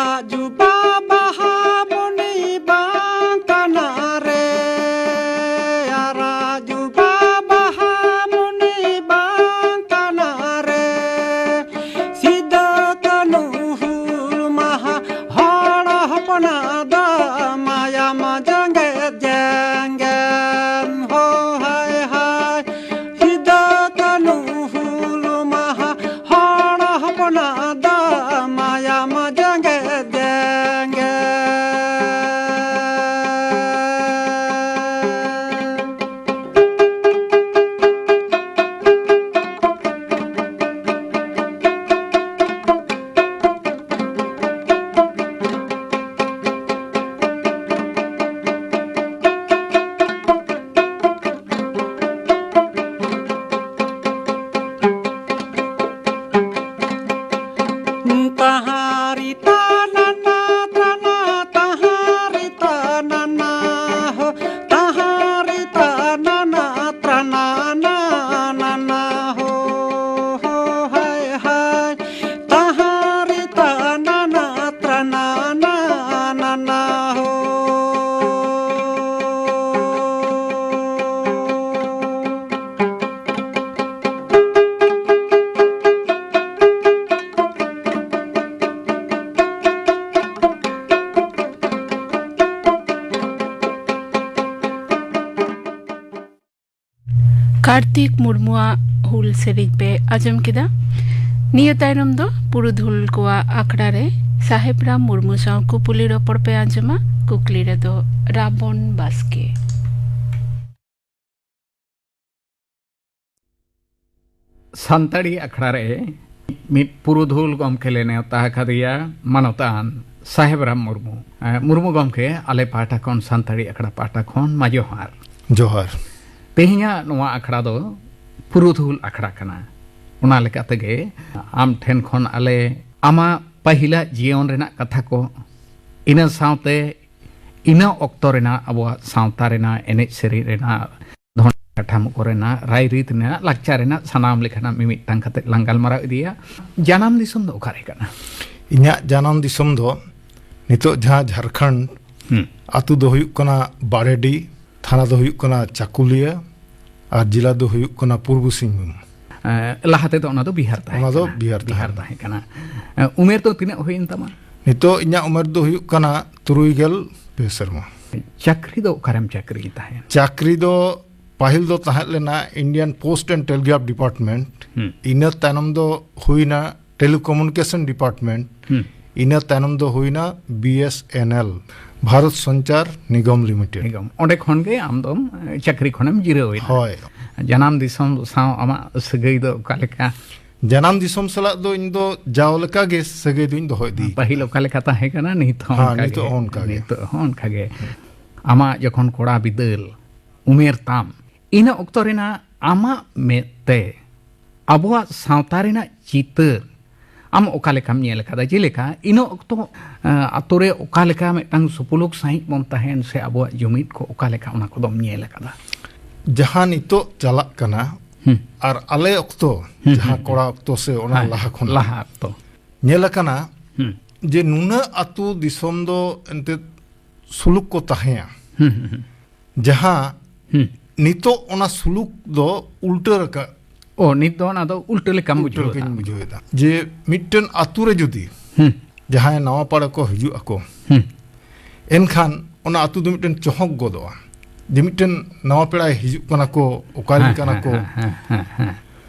ᱟᱨᱟᱜ ᱡᱩᱵᱟ ᱵᱟᱦᱟ ᱢᱩᱱᱤ ᱵᱟᱝ ᱠᱟᱱᱟ ᱨᱮ, ᱟᱨᱟᱜ ᱡᱩᱵᱟ ᱵᱟᱦᱟ ᱢᱩᱱᱤ ᱵᱟᱝ ᱠᱟᱱᱟ ᱨᱮ᱾ ᱥᱤᱫᱟᱹ ᱠᱟᱹᱱᱦᱩ ᱦᱩᱞ ᱢᱟᱦᱟ, ᱦᱚᱲ ᱦᱚᱯᱚᱱᱟᱜ ᱫᱚ ᱢᱟᱭᱟᱢ ᱡᱮᱜᱮᱫ ᱡᱮᱜᱮᱫ᱾ ᱦᱳ ᱦᱟᱭ ᱦᱟᱭ, ᱥᱤᱫᱟᱹ ᱠᱟᱹᱱᱦᱩ ᱦᱩᱞ ᱢᱟᱦᱟ, ᱦᱚᱲ ᱦᱚᱯᱚᱱᱟᱜ ᱫᱚ ᱢᱟᱭᱟᱢ ᱡᱮᱜᱮᱫ ᱡᱮᱜᱮᱫ᱾ ᱛᱟᱦᱟᱨᱤ ᱛᱟᱱᱟᱱᱟ ᱛᱨᱟᱱᱟ, ᱛᱟᱦᱟᱨᱤ ᱛᱟᱱᱟᱱᱟ ᱦᱳ, ᱛᱟᱦᱟᱨᱤ ᱛᱟᱱᱟᱱᱟ ᱛᱨᱟᱱᱟ ᱱᱟᱱᱟ ᱦᱳ, ᱦᱳ ᱦᱟᱭ ᱦᱟᱭ, ᱛᱟᱦᱟᱨᱤ ᱛᱟᱱᱟᱱᱟ ᱛᱨᱟᱱᱟ ᱱᱟᱱᱟ ᱦᱳ᱾ ᱠᱟᱨᱛᱤᱠ ᱢᱩᱨᱢᱩᱣᱟᱜ ᱦᱩᱞ ᱥᱮᱨᱮᱧ ᱯᱮ ᱟᱸᱡᱚᱢ ᱠᱮᱫᱟ᱾ ᱱᱤᱭᱟᱹ ᱛᱟᱭᱱᱚᱢ ᱫᱚ ᱯᱩᱨᱩᱫᱷᱩᱞ ᱠᱚᱣᱟᱜ ᱟᱠᱷᱲᱟ ᱨᱮ ᱥᱟᱦᱮᱵ ᱨᱟᱢ ᱢᱩᱨᱢᱩ ᱥᱟᱶ ᱠᱩᱯᱩᱞᱤ ᱨᱚᱯᱚᱲ ᱯᱮ ᱟᱸᱡᱚᱢᱟ᱾ ᱠᱩᱠᱞᱤ ᱨᱮᱫᱚ ᱨᱟᱵᱚᱱ ᱵᱟᱥᱠᱮ᱾ ᱥᱟᱱᱛᱟᱲᱤ ᱟᱠᱷᱲᱟ ᱨᱮ ᱢᱤᱫ ᱯᱩᱨᱩᱫᱷᱩᱞ ᱜᱚᱢᱠᱮ ᱞᱮ ᱱᱮᱣᱛᱟ ᱟᱠᱟᱫᱮᱭᱟ, ᱢᱟᱱᱚᱛᱟᱱ ᱥᱟᱦᱮᱵ ᱨᱟᱢ ᱢᱩᱨᱢᱩ᱾ ᱮ, ᱢᱩᱨᱢᱩ ᱜᱚᱢᱠᱮ, ᱟᱞᱮ ᱯᱟᱦᱴᱟ ᱠᱷᱚᱱ, ᱥᱟᱱᱛᱟᱲᱤ ᱟᱠᱷᱲᱟ ᱯᱟᱦᱴᱟ ᱠᱷᱚᱱ ᱢᱟ ᱡᱚᱦᱟᱨ᱾ ᱡᱚᱦᱟᱨ᱾ ᱛᱮᱦᱮᱧᱟᱜ ᱱᱚᱣᱟ ᱟᱠᱷᱲᱟ ᱫᱚ ᱯᱩᱨᱩᱫᱷᱩᱞ ᱟᱠᱷᱲᱟ ᱠᱟᱱᱟ᱾ ᱚᱱᱟ ᱞᱮᱠᱟ ᱛᱮᱜᱮ ᱟᱢ ᱴᱷᱮᱱ ᱠᱷᱚᱱ ᱟᱞᱮ ᱟᱢᱟᱜ ᱯᱟᱹᱦᱤᱞᱟᱜ ᱡᱤᱭᱚᱱ ᱨᱮᱱᱟᱜ ᱠᱟᱛᱷᱟ ᱠᱚ, ᱤᱱᱟᱹ ᱥᱟᱶᱛᱮ ᱤᱱᱟᱹ ᱚᱠᱛᱚ ᱨᱮᱱᱟᱜ ᱟᱵᱚᱣᱟᱜ ᱥᱟᱶᱛᱟ ᱨᱮᱱᱟᱜ, ᱮᱱᱮᱡ ᱥᱮᱨᱮᱧ ᱨᱮᱱᱟᱜ, ᱫᱷᱚᱱ ᱠᱟᱴᱷᱟᱢ ᱠᱚᱨᱮᱱᱟᱜ, ᱨᱟᱭᱨᱤᱛ ᱨᱮᱱᱟᱜ, ᱞᱟᱠᱪᱟᱨ ᱨᱮᱱᱟᱜ ᱥᱟᱱᱟᱢ ᱞᱮᱠᱟᱱᱟᱜ ᱢᱤᱢᱤᱫᱴᱟᱝ ᱠᱟᱛᱮ ᱞᱟᱝ ᱜᱟᱞᱢᱟᱨᱟᱣ ᱤᱫᱤᱭᱟ᱾ ᱡᱟᱱᱟᱢ ᱫᱤᱥᱚᱢ ᱫᱚ ᱚᱠᱟᱨᱮ ᱠᱟᱱᱟ? ᱤᱧᱟᱹᱜ ᱡᱟᱱᱟᱢ ᱫᱤᱥᱚᱢ ᱫᱚ ᱱᱤᱛᱚᱜ ᱡᱟᱦᱟᱸ ᱡᱷᱟᱲᱠᱷᱚᱸᱰ, ᱦᱩᱸ᱾ ᱟᱛᱳ ᱫᱚ ᱦᱩᱭᱩᱜ ᱠᱟᱱᱟ ᱵᱟᱨᱮᱰᱤ, ᱛᱷᱟᱱᱟ ᱫᱚ ᱦᱩᱭᱩᱜ ᱠᱟᱱᱟ ᱪᱟᱠᱩᱞᱤᱭᱟᱹ, ᱟᱨ ᱡᱮᱞᱟ ᱫᱚ ᱦᱩᱭᱩᱜ ᱠᱟᱱᱟ ᱯᱩᱨᱵᱚ ᱥᱤᱝᱵᱷᱩᱢ᱾ ᱮᱸ, ᱞᱟᱦᱟ ᱛᱮᱫᱚ ᱚᱱᱟ ᱫᱚ ᱵᱤᱦᱟᱨ ᱛᱟᱦᱮᱸ ᱚᱱᱟ ᱫᱚ ᱠᱟᱱᱟ᱾ ᱵᱤᱦᱟᱨ ᱵᱤᱦᱟᱨ ᱛᱟᱦᱮᱸ ᱛᱟᱦᱮᱸ ᱠᱟᱱᱟ᱾ ᱮᱸ, ᱩᱢᱮᱨ ᱫᱚ ᱛᱤᱱᱟᱹᱜ ᱦᱩᱭᱮᱱ ᱛᱟᱢᱟ? ᱱᱤᱛᱚᱜ ᱤᱧᱟᱹᱜ ᱩᱢᱮᱨ ᱫᱚ ᱦᱩᱭᱩᱜ ᱠᱟᱱᱟ ᱛᱩᱨᱩᱭ ᱜᱮᱞ ᱯᱮ ᱥᱮᱨᱢᱟ᱾ ᱪᱟᱹᱠᱨᱤ ᱫᱚ ᱚᱠᱟᱨᱮᱢ ᱪᱟᱹᱠᱨᱤ ᱛᱟᱦᱮᱸᱫ? ᱪᱟᱹᱠᱨᱤ ᱫᱚ ᱯᱟᱹᱦᱤᱞ ᱫᱚ ᱛᱟᱦᱮᱸ ᱞᱮᱱᱟ Indian Post and Telegraph Department, ᱦᱩᱸ᱾ ᱤᱱᱟᱹ ᱛᱟᱭᱱᱚᱢ ᱫᱚ ᱦᱩᱭᱱᱟ Telecommunication Department, ᱦᱩᱸ᱾ ᱤᱱᱟᱹ ᱛᱟᱭᱱᱚᱢ ᱫᱚ ᱦᱩᱭᱱᱟ B S N L, Bharat Sanchar Nigam limited. Nigam. ᱚᱸᱰᱮ ᱠᱷᱚᱱ ᱜᱮ ᱟᱢ ᱫᱚᱢ, ᱮ, ᱪᱟᱹᱠᱨᱤ ᱠᱷᱚᱱᱮᱢ ᱡᱤᱨᱟᱹᱣ ᱮᱱᱟ᱾ ᱦᱳᱭ᱾ ᱡᱟᱱᱟᱢ ᱫᱤᱥᱚᱢ ᱥᱟᱶ ᱟᱢᱟᱜ ᱥᱟᱹᱜᱟᱹᱭ ᱫᱚ ᱚᱠᱟ ᱞᱮᱠᱟ? ᱡᱟᱱᱟᱢ ᱫᱤᱥᱚᱢ ᱥᱟᱞᱟᱜ ᱫᱚ ᱤᱧ ᱫᱚ ᱡᱟᱣ ᱞᱮᱠᱟ ᱜᱮ ᱥᱟᱹᱜᱟᱹᱭ ᱫᱚᱧ ᱫᱚᱦᱚ ᱤᱫᱤ ᱯᱟᱹᱦᱤᱞ ᱠᱟᱫᱟ᱾ ᱚᱠᱟ ᱞᱮᱠᱟ ᱛᱟᱦᱮᱸ ᱠᱟᱱᱟ, ᱱᱤᱛ ᱦᱚᱸ ᱦᱮᱸ, ᱚᱱᱠᱟ ᱱᱤᱛᱚᱜ ᱜᱮ᱾ ᱦᱚᱸ ᱚᱱᱠᱟ ᱜᱮ᱾ ᱱᱤᱛᱚᱜ ᱦᱚᱸ ᱚᱱᱠᱟ ᱜᱮ᱾ ᱟᱢᱟᱜ ᱡᱚᱠᱷᱚᱱ ᱠᱚᱲᱟ ᱵᱤᱫᱟᱹᱞ ᱩᱢᱮᱨ ᱛᱟᱢ, ᱤᱱᱟᱹ ᱚᱠᱛᱚ ᱨᱮᱱᱟᱜ ᱟᱢᱟᱜ ᱢᱮᱫ ᱛᱮ ᱟᱵᱚᱣᱟᱜ ᱥᱟᱶᱛᱟ ᱨᱮᱱᱟᱜ ᱪᱤᱛᱟᱹᱨ ᱟᱢ ᱚᱠᱟ ᱞᱮᱠᱟᱢ ᱧᱮᱞ ᱟᱠᱟᱫᱟ? ᱡᱮᱞᱮᱠᱟ, ᱤᱱᱟᱹ ᱚᱠᱛᱚ, ᱮᱸ, ᱟᱛᱳ ᱨᱮ ᱚᱠᱟ ᱞᱮᱠᱟ ᱢᱤᱫᱴᱟᱝ ᱥᱩᱯᱩᱞᱩᱠ ᱥᱟᱺᱦᱤᱡ ᱵᱚᱱ ᱛᱟᱦᱮᱱ, ᱥᱮ ᱟᱵᱚᱣᱟᱜ ᱡᱩᱢᱤᱫ ᱠᱚ ᱚᱠᱟ ᱞᱮᱠᱟ, ᱚᱱᱟ ᱠᱚᱫᱚᱢ ᱧᱮᱞ ᱟᱠᱟᱫᱟ? ᱡᱟᱦᱟᱸ ᱱᱤᱛᱚᱜ ᱪᱟᱞᱟᱜ ᱠᱟᱱᱟ, ᱦᱩᱸ᱾ ᱟᱨ ᱟᱞᱮ ᱚᱠᱛᱚ, ᱦᱩᱸ, ᱡᱟᱦᱟᱸ ᱦᱩᱸ, ᱠᱚᱲᱟ ᱦᱩᱸ᱾ ᱚᱠᱛᱚ ᱥᱮ ᱚᱱᱟ ᱦᱮᱸ, ᱞᱟᱦᱟ ᱠᱷᱚᱱᱟᱜ ᱞᱟᱦᱟ ᱚᱠᱛᱚ᱾ ᱧᱮᱞ ᱟᱠᱟᱱᱟ ᱦᱩᱸ᱾ ᱡᱮ ᱱᱩᱱᱟᱹᱜ ᱟᱛᱳ ᱫᱤᱥᱚᱢ ᱫᱚ ᱮᱱᱛᱮᱫ ᱥᱩᱞᱩᱠ ᱠᱚ ᱛᱟᱦᱮᱸᱭᱟ, ᱦᱩᱸ, ᱦᱩᱸ, ᱦᱩᱸ᱾ ᱡᱟᱦᱟᱸ ᱦᱩᱸ᱾ ᱱᱤᱛᱚᱜ ᱚᱱᱟ ᱥᱩᱞᱩᱠ ᱫᱚ ᱩᱞᱴᱟᱹ ᱨᱟᱠᱟᱵ᱾ ᱚ, ᱱᱤᱛ ᱫᱚ ᱚᱱᱟ ᱫᱚ ᱩᱞᱴᱟᱹ ᱞᱮᱠᱟᱢ ᱩᱞᱴᱟᱹ ᱵᱩᱡᱷᱟᱹᱣ ᱞᱮᱠᱟᱧ ᱮᱫᱟ᱾ ᱵᱩᱡᱷᱟᱹᱣ ᱮᱫᱟ᱾ ᱡᱮ ᱢᱤᱫᱴᱮᱱ ᱟᱛᱳ ᱨᱮ ᱡᱩᱫᱤ ᱦᱩᱸ᱾ ᱡᱟᱦᱟᱸᱭ ᱱᱟᱣᱟ ᱯᱟᱲᱟ ᱠᱚ ᱦᱤᱡᱩᱜ ᱟᱠᱚ, ᱦᱩᱸ᱾ ᱮᱱᱠᱷᱟᱱ ᱚᱱᱟ ᱟᱛᱳ ᱫᱚ ᱢᱤᱫᱴᱮᱱ ᱪᱚᱦᱚᱠ ᱜᱚᱫᱚᱜᱼᱟ᱾ ᱡᱮ ᱢᱤᱫᱴᱮᱱ ᱱᱟᱣᱟ ᱯᱮᱲᱟᱭ ᱦᱤᱡᱩᱜ ᱠᱟᱱᱟ ᱠᱚ, ᱚᱠᱟ ᱨᱮᱱ ᱦᱮᱸ, ᱠᱟᱱᱟ ᱦᱮᱸ, ᱠᱚ, ᱦᱮᱸ, ᱦᱮᱸ, ᱦᱮᱸ, ᱦᱮᱸ᱾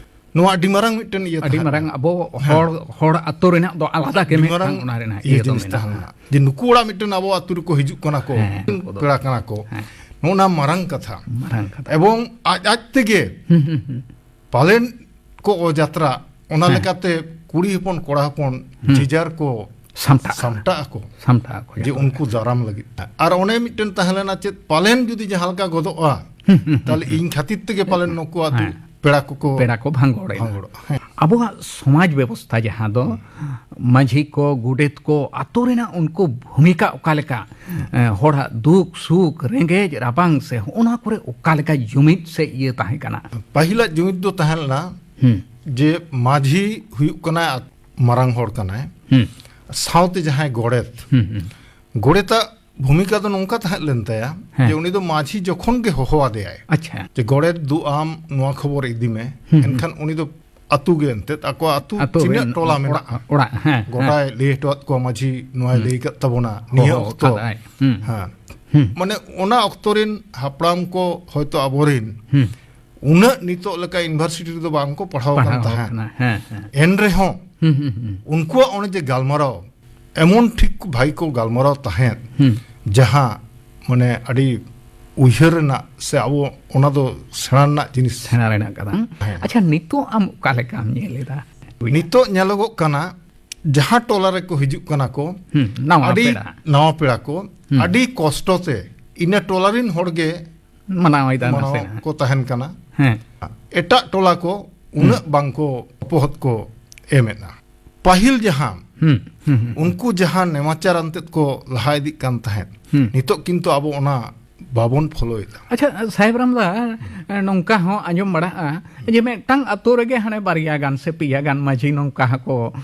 ᱱᱚᱣᱟ ᱟᱹᱰᱤ ᱢᱟᱨᱟᱝ ᱢᱤᱫᱴᱮᱱ ᱤᱭᱟᱹ ᱟᱹᱰᱤ ᱛᱟᱦᱮᱸ ᱢᱟᱨᱟᱝ ᱠᱟᱱᱟ᱾ ᱟᱵᱚ ᱦᱮᱸ᱾ ᱦᱚᱲ, ᱦᱚᱲ ᱟᱛᱳ ᱨᱮᱱᱟᱜ ᱫᱚ ᱟᱞᱟᱫᱟ ᱜᱮ ᱟᱹᱰᱤ ᱢᱤᱫᱴᱟᱝ ᱢᱟᱨᱟᱝ ᱚᱱᱟ ᱨᱮᱱᱟᱜ ᱤᱭᱟᱹ ᱤᱭᱟᱹ ᱫᱚ ᱡᱤᱱᱤᱥ ᱢᱮᱱᱟᱜᱼᱟ᱾ ᱛᱟᱦᱮᱸ ᱞᱮᱱᱟ᱾ ᱡᱮ ᱱᱩᱠᱩ ᱚᱲᱟᱜ ᱢᱤᱫᱴᱮᱱ ᱟᱵᱚ ᱟᱛᱳ ᱨᱮᱠᱚ ᱦᱤᱡᱩᱜ ᱠᱟᱱᱟ ᱠᱚ, ᱦᱮᱸ, ᱩᱱᱠᱩ ᱫᱚ᱾ ᱯᱮᱲᱟ ᱠᱟᱱᱟ ᱠᱚ᱾ ᱦᱮᱸ᱾ ᱱᱚᱜᱼᱚ ᱱᱟ ᱢᱟᱨᱟᱝ ᱠᱟᱛᱷᱟ᱾ ᱢᱟᱨᱟᱝ ᱠᱟᱛᱷᱟ᱾ ᱮᱵᱚᱝ ᱟᱡ ᱟᱡ ᱛᱮᱜᱮ ᱦᱩᱸ, ᱦᱩᱸ, ᱦᱩᱸ᱾ ᱯᱟᱞᱮᱱ ᱠᱚ ᱚᱡᱟᱛᱨᱟ, ᱚᱱᱟ ᱦᱮᱸ᱾ ᱞᱮᱠᱟᱛᱮ ᱠᱩᱲᱤ ᱦᱚᱯᱚᱱ, ᱠᱚᱲᱟ ᱦᱚᱯᱚᱱ ᱦᱩᱸ᱾ ᱡᱮᱡᱟᱨ ᱠᱚ ᱥᱟᱢᱴᱟᱜᱼᱟ᱾ ᱥᱟᱢᱴᱟᱜ ᱟᱠᱚ᱾ ᱥᱟᱢᱴᱟᱜ ᱟᱠᱚ ᱡᱮ ᱡᱚᱛᱚ ᱩᱱᱠᱩ ᱜᱮ᱾ ᱫᱟᱨᱟᱢ ᱞᱟᱹᱜᱤᱫ᱾ ᱟᱨ ᱚᱱᱮ ᱢᱤᱫᱴᱮᱱ ᱛᱟᱦᱮᱸ ᱞᱮᱱᱟ ᱪᱮᱫ, ᱯᱟᱞᱮᱱ ᱡᱩᱫᱤ ᱡᱟᱦᱟᱸ ᱞᱮᱠᱟ ᱜᱚᱫᱚᱜᱼᱟ, ᱦᱩᱸ, ᱦᱩᱸ, ᱦᱩᱸ, ᱛᱟᱦᱞᱮ ᱦᱩᱸ᱾ ᱤᱧ ᱠᱷᱟᱹᱛᱤᱨ ᱛᱮᱜᱮ ᱯᱟᱞᱮᱱ ᱱᱩᱠᱩ ᱟᱛᱳ ᱦᱮᱸ᱾ ᱯᱮᱲᱟ ᱠᱚᱠᱚ ᱯᱮᱲᱟ ᱠᱚ ᱵᱷᱟᱸᱜᱚᱲ ᱮᱱᱟ᱾ ᱵᱷᱟᱸᱜᱚᱲᱚᱜᱼᱟ᱾ ᱦᱮᱸ᱾ ᱟᱵᱚᱣᱟᱜ ᱥᱚᱢᱟᱡᱽ ᱵᱮᱵᱚᱥᱛᱷᱟ ᱡᱟᱦᱟᱸ ᱫᱚ ᱦᱩᱸ᱾ ᱢᱟᱹᱡᱷᱤ ᱠᱚ, ᱜᱚᱰᱮᱛ ᱠᱚ, ᱟᱛᱳ ᱨᱮᱱᱟᱜ ᱩᱱᱠᱩ ᱵᱷᱩᱢᱤᱠᱟ ᱚᱠᱟ ᱞᱮᱠᱟ, ᱦᱩᱸ᱾ ᱮ, ᱦᱚᱲᱟᱜ ᱫᱩᱠ ᱥᱩᱠ, ᱨᱮᱸᱜᱮᱡ ᱨᱟᱵᱟᱝ ᱥᱮ ᱦᱚᱸᱜᱼᱚ ᱱᱚᱣᱟ ᱠᱚᱨᱮ ᱚᱠᱟ ᱞᱮᱠᱟ ᱡᱩᱢᱤᱫ ᱥᱮ ᱤᱭᱟᱹ ᱛᱟᱦᱮᱸ ᱠᱟᱱᱟ? ᱯᱟᱹᱦᱤᱞᱟᱜ ᱡᱩᱢᱤᱫ ᱫᱚ ᱛᱟᱦᱮᱸ ᱞᱮᱱᱟ ᱦᱩᱸ᱾ ᱡᱮ ᱢᱟᱹᱡᱷᱤ ᱦᱩᱭᱩᱜ ᱠᱟᱱᱟᱭ ᱢᱟᱨᱟᱝ ᱦᱚᱲ ᱠᱟᱱᱟᱭ᱾ ᱦᱩᱸ᱾ ᱥᱟᱶᱛᱮ ᱡᱟᱦᱟᱸᱭ ᱜᱚᱰᱮᱛ, ᱦᱩᱸ, ᱦᱩᱸ᱾ ᱜᱚᱰᱮᱛᱟᱜ ᱵᱷᱩᱢᱤᱠᱟ ᱫᱚ ᱱᱚᱝᱠᱟ ᱛᱟᱦᱮᱸ ᱞᱮᱱ ᱛᱟᱭᱟ ᱦᱮᱸ᱾ ᱡᱮ ᱩᱱᱤ ᱫᱚ ᱢᱟᱹᱡᱷᱤ ᱡᱚᱠᱷᱚᱱ ᱜᱮ ᱦᱚᱦᱚ ᱟᱫᱮᱭᱟᱭ, ᱟᱪᱪᱷᱟ᱾ ᱡᱮ, "ᱜᱚᱰᱮᱛ, ᱫᱩ ᱟᱢ ᱱᱚᱣᱟ ᱠᱷᱚᱵᱚᱨ ᱤᱫᱤ ᱢᱮ", ᱦᱩᱸ, ᱦᱩᱸ᱾ ᱮᱱᱠᱷᱟᱱ ᱩᱱᱤ ᱫᱚ ᱟᱹᱛᱩ ᱜᱮ ᱮᱱᱛᱮᱫ, ᱟᱠᱚ ᱟᱹᱛᱩ ᱟᱹᱛᱩ ᱛᱤᱱᱟᱹᱜ ᱨᱮᱱ ᱴᱚᱞᱟ ᱚᱲᱟᱜ, ᱢᱮᱱᱟᱜᱼᱟ, ᱚᱲᱟᱜ, ᱦᱮᱸ, ᱦᱮᱸ᱾ ᱜᱚᱴᱟᱭ ᱞᱟᱹᱭ ᱦᱚᱴᱚ ᱟᱫ ᱠᱚᱣᱟ, "ᱢᱟᱹᱡᱷᱤ ᱱᱚᱣᱟᱭ ᱦᱩᱸ᱾ ᱞᱟᱹᱭ ᱟᱠᱟᱫ ᱛᱟᱵᱚᱱᱟ ᱱᱤᱭᱟᱹ ᱦᱚᱦᱚ ᱚᱠᱛᱚ", ᱟᱠᱟᱫᱟᱭ᱾ ᱦᱩᱸ᱾ ᱦᱮᱸ᱾ ᱦᱩᱸ᱾ ᱢᱟᱱᱮ ᱚᱱᱟ ᱚᱠᱛᱚ ᱨᱮᱱ ᱦᱟᱯᱲᱟᱢ ᱠᱚ ᱦᱚᱭᱛᱳ ᱟᱵᱚᱨᱮᱱ ᱦᱩᱸ᱾ ᱩᱱᱟᱹᱜ ᱱᱤᱛᱚᱜ ᱞᱮᱠᱟ ᱤᱭᱩᱱᱤᱵᱷᱟᱨᱥᱤᱴᱤ ᱨᱮᱫᱚ ᱵᱟᱝ ᱠᱚ ᱯᱟᱲᱦᱟᱣ ᱟᱠᱟᱱ ᱯᱟᱲᱦᱟᱣ ᱛᱟᱦᱮᱸᱫ᱾ ᱟᱠᱟᱱᱟ, ᱦᱮᱸ, ᱦᱮᱸ᱾ ᱮᱱ ᱨᱮᱦᱚᱸ ᱦᱩᱸ, ᱦᱩᱸ, ᱦᱩᱸ᱾ ᱩᱱᱠᱩᱣᱟᱜ ᱚᱱᱮ ᱡᱮ ᱜᱟᱞᱢᱟᱨᱟᱣ, ᱮᱢᱚᱱ ᱴᱷᱤᱠ ᱵᱷᱟᱹᱜᱤ ᱠᱚ ᱜᱟᱞᱢᱟᱨᱟᱣ ᱛᱟᱦᱮᱸᱫ, ᱦᱩᱸ᱾ ᱡᱟᱦᱟᱸ ᱢᱟᱱᱮ ᱟᱹᱰᱤ ᱩᱭᱦᱟᱹᱨ ᱨᱮᱱᱟᱜ ᱥᱮ ᱟᱵᱚ ᱚᱱᱟ ᱫᱚ ᱥᱮᱬᱟ ᱨᱮᱱᱟᱜ ᱡᱤᱱᱤᱥ᱾ ᱥᱮᱬᱟ ᱨᱮᱱᱟᱜ ᱠᱟᱛᱷᱟ᱾ ᱦᱮᱸ᱾ ᱟᱪᱪᱷᱟ, ᱱᱤᱛᱚᱜ ᱟᱢ ᱚᱠᱟ ᱞᱮᱠᱟᱢ ᱧᱮᱞ ᱮᱫᱟ? ᱱᱤᱛᱚᱜ ᱧᱮᱞᱚᱜᱚᱜ ᱠᱟᱱᱟ, ᱡᱟᱦᱟᱸ ᱴᱚᱞᱟ ᱨᱮᱠᱚ ᱦᱤᱡᱩᱜ ᱠᱟᱱᱟ ᱠᱚ, ᱦᱩᱸ, ᱱᱟᱣᱟ ᱟᱹᱰᱤ ᱯᱮᱲᱟ᱾ ᱱᱟᱣᱟ ᱯᱮᱲᱟ ᱠᱚ, ᱦᱩᱸ᱾ ᱟᱹᱰᱤ ᱠᱚᱥᱴᱚ ᱛᱮ ᱤᱱᱟᱹ ᱴᱚᱞᱟ ᱨᱮᱱ ᱦᱚᱲ ᱜᱮ ᱢᱟᱱᱟᱣ ᱮᱫᱟ ᱢᱟᱱᱟᱣ ᱱᱟᱥᱮᱱᱟᱜ᱾ ᱠᱚ ᱛᱟᱦᱮᱱ ᱠᱟᱱᱟ᱾ ᱦᱮᱸ᱾ ᱮᱴᱟᱜ ᱴᱚᱞᱟ ᱠᱚ ᱩᱱᱟᱹᱜ ᱦᱩᱸ᱾ ᱵᱟᱝ ᱠᱚ ᱵᱚᱯᱚᱦᱚᱫ ᱠᱚ ᱮᱢᱮᱫᱼᱟ᱾ ᱯᱟᱹᱦᱤᱞ ᱡᱟᱦᱟᱸ ᱦᱩᱸ, ᱦᱩᱸ, ᱦᱩᱸ᱾ ᱩᱱᱠᱩ ᱡᱟᱦᱟᱸ ᱱᱮᱢᱟᱪᱟᱨ ᱟᱱᱛᱮᱫ ᱠᱚ ᱞᱟᱦᱟ ᱤᱫᱤᱜ ᱠᱟᱱ ᱛᱟᱦᱮᱸᱫ, ᱦᱩᱸ᱾ ᱱᱤᱛᱚᱜ ᱠᱤᱱᱛᱩ ᱟᱵᱚ ᱚᱱᱟ ᱵᱟᱵᱚᱱ ᱯᱷᱚᱞᱳᱭᱮᱫᱟ᱾ ᱟᱪᱪᱷᱟ, ᱥᱟᱦᱮᱵᱽ ᱨᱟᱢᱫᱟ, ᱱᱚᱝᱠᱟ ᱦᱚᱸ ᱟᱸᱡᱚᱢ ᱵᱟᱲᱟᱜᱼᱟ ᱡᱮ ᱢᱤᱫᱴᱟᱝ ᱟᱛᱳ ᱨᱮᱜᱮ ᱦᱟᱱᱮ ᱵᱟᱨᱭᱟ ᱜᱟᱱ ᱥᱮ ᱯᱮᱭᱟ ᱜᱟᱱ ᱢᱟᱹᱡᱷᱤ ᱱᱚᱝᱠᱟ ᱦᱚᱸᱠᱚ,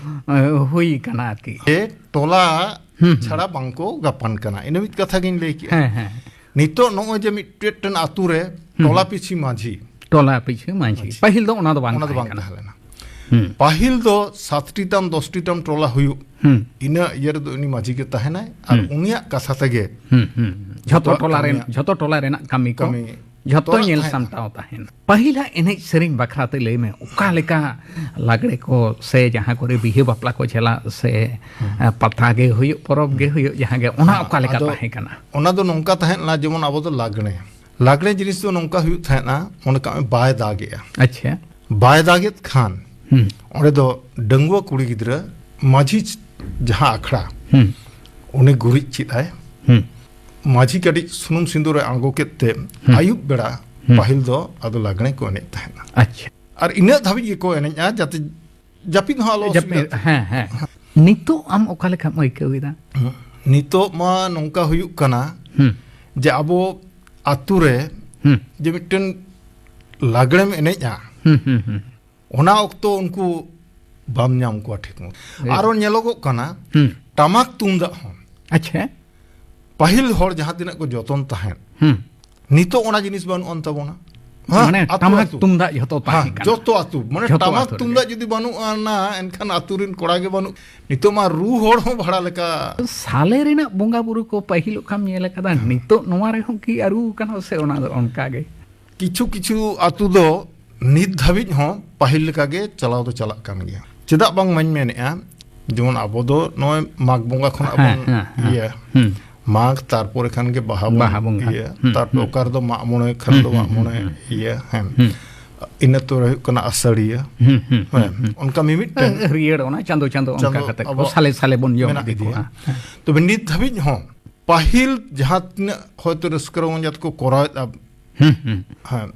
ᱮ, ᱦᱩᱭ ᱠᱟᱱᱟ ᱟᱨᱠᱤ᱾ ᱡᱮ ᱴᱚᱞᱟ ᱦᱩᱸ, ᱦᱩᱸ᱾ ᱪᱷᱟᱲᱟ ᱵᱟᱝᱠᱚ ᱜᱟᱯᱟᱱ ᱠᱟᱱᱟ, ᱤᱱᱟᱹ ᱢᱤᱫ ᱠᱟᱛᱷᱟ ᱜᱤᱧ ᱞᱟᱹᱭ ᱠᱮᱜᱼᱟ᱾ ᱦᱮᱸ, ᱦᱮᱸ᱾ ᱱᱤᱛᱚᱜ ᱱᱚᱜᱼᱚᱭ ᱡᱮ ᱢᱤᱫᱴᱮᱱ ᱟᱛᱳ ᱨᱮ ᱦᱩᱸ, ᱴᱚᱞᱟ ᱦᱩᱸ᱾ ᱯᱤᱪᱷᱤ ᱢᱟᱹᱡᱷᱤ᱾ ᱴᱚᱞᱟ ᱯᱤᱪᱷᱤ ᱢᱟᱹᱡᱷᱤ᱾ ᱢᱟᱹᱡᱷᱤ᱾ ᱯᱟᱹᱦᱤᱞ ᱫᱚ ᱚᱱᱟ ᱫᱚ ᱵᱟᱝ ᱚᱱᱟ ᱫᱚ ᱛᱟᱦᱮᱸ ᱵᱟᱝ ᱠᱟᱱᱟ᱾ ᱛᱟᱦᱮᱸ ᱞᱮᱱᱟ᱾ ᱦᱩᱸ᱾ ᱯᱟᱹᱦᱤᱞ ᱫᱚ ᱥᱟᱛᱴᱤ ᱛᱟᱢ, ᱫᱚᱥᱴᱤ ᱛᱟᱢ ᱴᱚᱞᱟ ᱦᱩᱭᱩᱜ, ᱦᱩᱸ᱾ ᱤᱱᱟᱹ ᱤᱭᱟᱹ ᱨᱮᱫᱚ ᱩᱱᱤ ᱢᱟᱹᱡᱷᱤ ᱜᱮ ᱛᱟᱦᱮᱱᱟᱭ ᱟᱨ ᱦᱩᱸ᱾ ᱩᱱᱤᱭᱟᱜ ᱠᱟᱛᱷᱟ ᱛᱮᱜᱮ ᱦᱩᱸ, ᱦᱩᱸ᱾ ᱡᱷᱚᱛᱚ ᱡᱷᱚᱛᱚᱣᱟᱜ ᱴᱚᱞᱟ ᱨᱮᱱ, ᱠᱟᱹᱢᱤᱭᱟᱜ ᱡᱷᱚᱛᱚ ᱴᱚᱞᱟ ᱨᱮᱱᱟᱜ ᱠᱟᱹᱢᱤ ᱠᱚ ᱠᱟᱹᱢᱤ ᱡᱷᱚᱛᱚ ᱛᱚᱨᱟᱜ ᱧᱮᱞ ᱛᱟᱦᱮᱱᱟ᱾ ᱥᱟᱢᱴᱟᱣ ᱛᱟᱦᱮᱱ᱾ ᱯᱟᱹᱦᱤᱞᱟᱜ ᱮᱱᱮᱡ ᱥᱮᱨᱮᱧ ᱵᱟᱠᱷᱨᱟ ᱛᱮ ᱞᱟᱹᱭ ᱢᱮ, ᱚᱠᱟ ᱞᱮᱠᱟ ᱞᱟᱜᱽᱲᱮ ᱠᱚ ᱥᱮ ᱡᱟᱦᱟᱸ ᱠᱚᱨᱮ ᱵᱤᱦᱟᱹ ᱵᱟᱯᱞᱟ ᱠᱚ ᱪᱟᱞᱟᱜ ᱥᱮ, ᱦᱩᱸ᱾ ᱮ, ᱯᱟᱛᱟ ᱜᱮ ᱦᱩᱭᱩᱜ, ᱯᱚᱨᱚᱵᱽ ᱜᱮ ᱦᱩᱭᱩᱜ, ᱡᱟᱦᱟᱸ ᱜᱮ, ᱚᱱᱟ ᱦᱮᱸ, ᱚᱠᱟ ᱞᱮᱠᱟ ᱟᱫᱚ ᱛᱟᱦᱮᱸ ᱠᱟᱱᱟ? ᱚᱱᱟ ᱫᱚ ᱱᱚᱝᱠᱟ ᱛᱟᱦᱮᱸ ᱞᱮᱱᱟ, ᱡᱮᱢᱚᱱ ᱟᱵᱚ ᱫᱚ ᱞᱟᱜᱽᱲᱮ, ᱞᱟᱜᱽᱲᱮ ᱡᱤᱱᱤᱥ ᱫᱚ ᱱᱚᱝᱠᱟ ᱦᱩᱭᱩᱜ ᱛᱟᱦᱮᱸᱱᱟ, ᱢᱚᱱᱮ ᱠᱟᱜ ᱢᱮ ᱵᱟᱭ ᱫᱟᱜᱮᱜᱼᱟ᱾ ᱟᱪᱪᱷᱟ᱾ ᱵᱟᱭ ᱫᱟᱜᱮᱫ ᱠᱷᱟᱱ ᱦᱩᱸ᱾ ᱚᱸᱰᱮ ᱫᱚ ᱰᱟᱺᱜᱩᱣᱟᱹ ᱠᱩᱲᱤ ᱜᱤᱫᱽᱨᱟᱹ ᱢᱟᱹᱡᱷᱤ ᱡᱟᱦᱟᱸ ᱟᱠᱷᱲᱟ, ᱦᱩᱸ᱾ ᱩᱱᱤ ᱜᱩᱨᱤᱡ ᱪᱮᱫ ᱟᱭ᱾ ᱦᱩᱸ᱾ ᱢᱟᱹᱡᱷᱤ ᱠᱟᱹᱴᱤᱡ ᱥᱩᱱᱩᱢ ᱥᱤᱸᱫᱩᱨ ᱮ ᱟᱬᱜᱚ ᱠᱮᱫ ᱛᱮ ᱦᱩᱸ᱾ ᱟᱹᱭᱩᱵ ᱵᱮᱲᱟ ᱦᱩᱸ᱾ ᱯᱟᱹᱦᱤᱞ ᱫᱚ ᱟᱫᱚ ᱞᱟᱜᱽᱲᱮ ᱠᱚ ᱮᱱᱮᱡ ᱛᱟᱦᱮᱸᱱᱟ᱾ ᱟᱪᱪᱷᱟ᱾ ᱟᱨ ᱤᱱᱟᱹᱜ ᱫᱷᱟᱹᱵᱤᱡ ᱜᱮᱠᱚ ᱮᱱᱮᱡᱼᱟ, ᱡᱟᱛᱮ ᱡᱟᱹᱯᱤᱫ ᱦᱚᱸ ᱟᱞᱚ ᱡᱟᱹᱯᱤᱫ, ᱚᱥᱩᱵᱤᱫᱷᱟ᱾ ᱦᱮᱸ, ᱦᱮᱸ᱾ ᱱᱤᱛᱚᱜ ᱟᱢ ᱚᱠᱟ ᱞᱮᱠᱟᱢ ᱟᱹᱭᱠᱟᱹᱣ ᱮᱫᱟ? ᱱᱤᱛᱚᱜ ᱢᱟ ᱱᱚᱝᱠᱟ ᱦᱩᱭᱩᱜ ᱠᱟᱱᱟ ᱦᱩᱸ᱾ ᱡᱮ ᱟᱵᱚ ᱟᱛᱳ ᱨᱮ ᱦᱩᱸ᱾ ᱡᱮ ᱢᱤᱫᱴᱮᱱ ᱞᱟᱜᱽᱲᱮᱢ ᱮᱱᱮᱡᱼᱟ, ᱦᱩᱸ, ᱦᱩᱸ, ᱦᱩᱸ᱾ ᱚᱱᱟ ᱚᱠᱛᱚ ᱩᱱᱠᱩ ᱵᱟᱢ ᱧᱟᱢ ᱠᱚᱣᱟ ᱴᱷᱤᱠ ᱢᱚᱛᱚ᱾ ᱟᱨᱚ ᱧᱮᱞᱚᱜᱚᱜ ᱠᱟᱱᱟ, ᱦᱩᱸ᱾ ᱴᱟᱢᱟᱠ ᱛᱩᱢᱫᱟᱜ ᱦᱚᱸ ᱟᱪᱪᱷᱟ᱾ ᱯᱟᱹᱦᱤᱞ ᱦᱚᱲ ᱡᱟᱦᱟᱸ ᱛᱤᱱᱟᱹᱜ ᱠᱚ ᱡᱚᱛᱚᱱ ᱛᱟᱦᱮᱸᱫ, ᱦᱩᱸ᱾ ᱱᱤᱛᱚᱜ ᱚᱱᱟ ᱡᱤᱱᱤᱥ ᱵᱟᱹᱱᱩᱜ ᱟᱱ ᱛᱟᱵᱚᱱᱟ᱾ ᱦᱮᱸ, ᱢᱟᱱᱮ ᱟᱛᱳ ᱴᱟᱢᱟᱠ ᱟᱛᱳ᱾ ᱛᱩᱢᱫᱟᱜ ᱡᱷᱚᱛᱚ ᱛᱟᱦᱮᱸ ᱦᱮᱸ, ᱠᱟᱱᱟ᱾ ᱡᱚᱛᱚ ᱟᱛᱳ᱾ ᱢᱟᱱᱮ ᱡᱷᱚᱛᱚ ᱴᱟᱢᱟᱠ ᱟᱛᱳ ᱨᱮᱜᱮ᱾ ᱛᱩᱢᱫᱟᱜ ᱡᱩᱫᱤ ᱵᱟᱹᱱᱩᱜ ᱟᱱᱟ, ᱮᱱᱠᱷᱟᱱ ᱟᱛᱳ ᱨᱮᱱ ᱠᱚᱲᱟ ᱜᱮ ᱵᱟᱹᱱᱩᱜ᱾ ᱱᱤᱛᱚᱜ ᱢᱟ ᱨᱩ ᱦᱚᱲ ᱦᱚᱸ ᱵᱷᱟᱲᱟ ᱞᱮᱠᱟ᱾ ᱥᱟᱞᱮ ᱨᱮᱱᱟᱜ ᱵᱚᱸᱜᱟ ᱵᱩᱨᱩ ᱠᱚ ᱯᱟᱹᱦᱤᱞ ᱚᱠᱟᱢ ᱧᱮᱞ ᱟᱠᱟᱫᱟ? ᱦᱮᱸ᱾ ᱱᱤᱛᱚᱜ ᱱᱚᱣᱟ ᱨᱮᱦᱚᱸ ᱠᱤ ᱟᱹᱨᱩ ᱟᱠᱟᱱᱟ ᱥᱮ ᱚᱱᱟ ᱫᱚ ᱚᱱᱠᱟ ᱜᱮ? ᱠᱤᱪᱷᱩ ᱠᱤᱪᱷᱩ ᱟᱛᱳ ᱫᱚ ᱱᱤᱛ ᱫᱷᱟᱹᱵᱤᱡ ᱦᱚᱸ ᱯᱟᱹᱦᱤᱞ ᱞᱮᱠᱟ ᱜᱮ ᱪᱟᱞᱟᱣ ᱫᱚ ᱪᱟᱞᱟᱜ ᱠᱟᱱ ᱜᱮᱭᱟ᱾ ᱪᱮᱫᱟᱜ ᱵᱟᱝ ᱢᱟᱧ ᱢᱮᱱᱮᱫᱼᱟ, ᱡᱮᱢᱚᱱ ᱟᱵᱚ ᱫᱚ ᱱᱚᱜᱼᱚᱭ ᱢᱟᱜᱽ ᱵᱚᱸᱜᱟ ᱠᱷᱚᱱᱟᱜ ᱦᱮᱸ, ᱵᱚᱱ ᱦᱮᱸ, ᱦᱮᱸ᱾ ᱤᱭᱟᱹ, ᱦᱩᱸ᱾ ᱢᱟᱜᱽ, ᱛᱟᱨᱯᱚᱨᱮ ᱠᱷᱟᱱ ᱜᱮ ᱵᱟᱦᱟ ᱵᱚᱱ ᱵᱟᱦᱟ ᱵᱚᱸᱜᱟ᱾ ᱤᱭᱟᱹ, ᱦᱩᱸ, ᱛᱟᱨᱯᱚᱨ ᱦᱩᱸ᱾ ᱚᱠᱟ ᱨᱮᱫᱚ ᱢᱟᱜ ᱢᱚᱬᱮ ᱠᱷᱟᱱ ᱦᱩᱸ, ᱫᱚ ᱦᱩᱸ, ᱢᱟᱜ ᱦᱩᱸ, ᱢᱚᱬᱮ ᱦᱩᱸ᱾ ᱤᱭᱟᱹ, ᱦᱮᱸ᱾ ᱦᱩᱸ᱾ ᱤᱱᱟᱹ ᱛᱚᱨᱮ ᱦᱩᱭᱩᱜ ᱠᱟᱱᱟ ᱟᱥᱟᱲᱤᱭᱟᱹ᱾ ᱦᱩᱸ, ᱦᱩᱸ, ᱦᱮᱸ, ᱦᱩᱸ, ᱦᱩᱸ᱾ ᱚᱱᱠᱟ ᱢᱤᱢᱤᱫᱴᱟᱝ ᱦᱟᱹᱨᱭᱟᱹᱲ ᱚᱱᱟ ᱪᱟᱸᱫᱚ ᱪᱟᱸᱫᱚ ᱚᱱᱠᱟ ᱪᱟᱸᱫᱚ ᱠᱟᱛᱮ ᱠᱚ ᱟᱵᱚᱣᱟᱜ ᱥᱟᱞᱮ ᱥᱟᱞᱮ ᱵᱚᱱ ᱡᱚᱢ ᱢᱮᱱᱟᱜ ᱤᱫᱤ ᱤᱫᱤᱭᱟ᱾ ᱠᱚᱣᱟ᱾ ᱛᱚᱵᱮ ᱱᱤᱛ ᱫᱷᱟᱹᱵᱤᱡ ᱦᱚᱸ ᱯᱟᱹᱦᱤᱞ ᱡᱟᱦᱟᱸ ᱛᱤᱱᱟᱹᱜ ᱦᱚᱭᱛᱳ ᱨᱟᱹᱥᱠᱟᱹ ᱨᱚᱢᱚᱡᱽ ᱟᱛᱮ ᱠᱚ ᱠᱚᱨᱟᱣᱮᱫᱼᱟ, ᱦᱩᱸ, ᱦᱩᱸ᱾ ᱦᱮᱸ,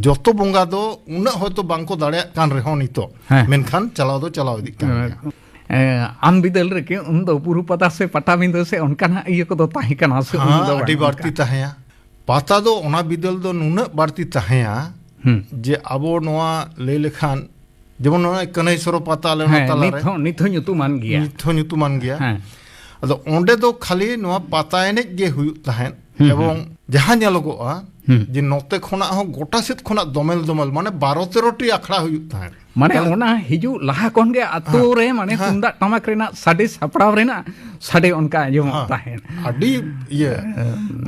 ᱡᱚᱛᱚ ᱵᱚᱸᱜᱟ ᱫᱚ ᱩᱱᱟᱹᱜ ᱦᱚᱭᱛᱳ ᱵᱟᱝᱠᱚ ᱫᱟᱲᱮᱭᱟᱜ ᱠᱟᱱ ᱨᱮᱦᱚᱸ ᱱᱤᱛᱚᱜ, ᱦᱮᱸ᱾ ᱢᱮᱱᱠᱷᱟᱱ ᱪᱟᱞᱟᱣ ᱫᱚ ᱪᱟᱞᱟᱣ ᱤᱫᱤᱜ ᱠᱟᱱ ᱜᱮᱭᱟ᱾ ᱮ, ᱟᱢ ᱵᱤᱫᱟᱹᱞ ᱨᱮᱠᱤ ᱩᱱ ᱫᱚ ᱵᱩᱨᱩ ᱯᱟᱛᱟ ᱥᱮ ᱯᱟᱴᱟᱵᱤᱸᱫᱟᱹ ᱥᱮ ᱚᱱᱠᱟᱱᱟᱜ ᱤᱭᱟᱹ ᱠᱚᱫᱚ ᱛᱟᱦᱮᱸ ᱠᱟᱱᱟ ᱥᱮ ᱩᱱ ᱦᱮᱸ, ᱫᱚ ᱟᱹᱰᱤ ᱵᱟᱝ ᱵᱟᱹᱲᱛᱤ ᱚᱱᱠᱟ? ᱛᱟᱦᱮᱸᱭᱟ᱾ ᱯᱟᱛᱟ ᱫᱚ ᱚᱱᱟ ᱵᱤᱫᱟᱹᱞ ᱫᱚ ᱱᱩᱱᱟᱹᱜ ᱵᱟᱹᱲᱛᱤ ᱛᱟᱦᱮᱸᱭᱟ ᱦᱩᱸ᱾ ᱡᱮ ᱟᱵᱚ ᱱᱚᱣᱟ ᱞᱟᱹᱭ ᱞᱮᱠᱷᱟᱱ, ᱡᱮᱢᱚᱱ ᱱᱚᱜᱼᱚᱭ ᱠᱟᱹᱱᱟᱹᱭ ᱥᱚᱨᱚ ᱯᱟᱛᱟ ᱟᱞᱮ ᱱᱚᱣᱟ ᱦᱮᱸ, ᱛᱟᱞᱟᱨᱮ ᱱᱤᱛ ᱦᱚᱸ, ᱱᱤᱛ ᱦᱚᱸ ᱧᱩᱛᱩᱢᱟᱱ ᱜᱮᱭᱟ᱾ ᱱᱤᱛ ᱦᱚᱸ ᱧᱩᱛᱩᱢᱟᱱ ᱜᱮᱭᱟ᱾ ᱦᱮᱸ᱾ ᱟᱫᱚ ᱚᱸᱰᱮ ᱫᱚ ᱠᱷᱟᱹᱞᱤ ᱱᱚᱣᱟ ᱯᱟᱛᱟ ᱮᱱᱮᱡ ᱜᱮ ᱦᱩᱭᱩᱜ ᱛᱟᱦᱮᱸᱫ᱾ ᱦᱩᱸ, ᱮᱵᱚᱝ ᱦᱩᱸ᱾ ᱡᱟᱦᱟᱸ ᱧᱮᱞᱚᱜᱚᱜᱼᱟ ᱦᱩᱸ᱾ ᱡᱮ ᱱᱚᱛᱮ ᱠᱷᱚᱱᱟᱜ ᱦᱚᱸ ᱜᱚᱴᱟ ᱥᱮᱫ ᱠᱷᱚᱱᱟᱜ ᱫᱚᱢᱮᱞ ᱫᱚᱢᱮᱞ, ᱢᱟᱱᱮ ᱵᱟᱨᱚ ᱛᱮᱨᱚ ᱴᱤ ᱟᱠᱷᱲᱟ ᱦᱩᱭᱩᱜ ᱛᱟᱦᱮᱸᱫ᱾ ᱢᱟᱱᱮ ᱛᱟᱦᱞᱮ ᱚᱱᱟ ᱦᱤᱡᱩᱜ ᱞᱟᱦᱟ ᱠᱷᱚᱱ ᱜᱮ ᱟᱛᱳ ᱦᱮᱸ, ᱨᱮ ᱢᱟᱱᱮ ᱦᱮᱸ᱾ ᱛᱩᱢᱫᱟᱜ ᱴᱟᱢᱟᱠ ᱨᱮᱱᱟᱜ ᱥᱟᱰᱮ ᱥᱟᱯᱲᱟᱣ ᱨᱮᱱᱟᱜ ᱥᱟᱰᱮ ᱚᱱᱠᱟ ᱟᱸᱡᱚᱢᱚᱜ ᱦᱮᱸ, ᱛᱟᱦᱮᱸᱫ᱾ ᱟᱹᱰᱤ ᱤᱭᱟᱹ,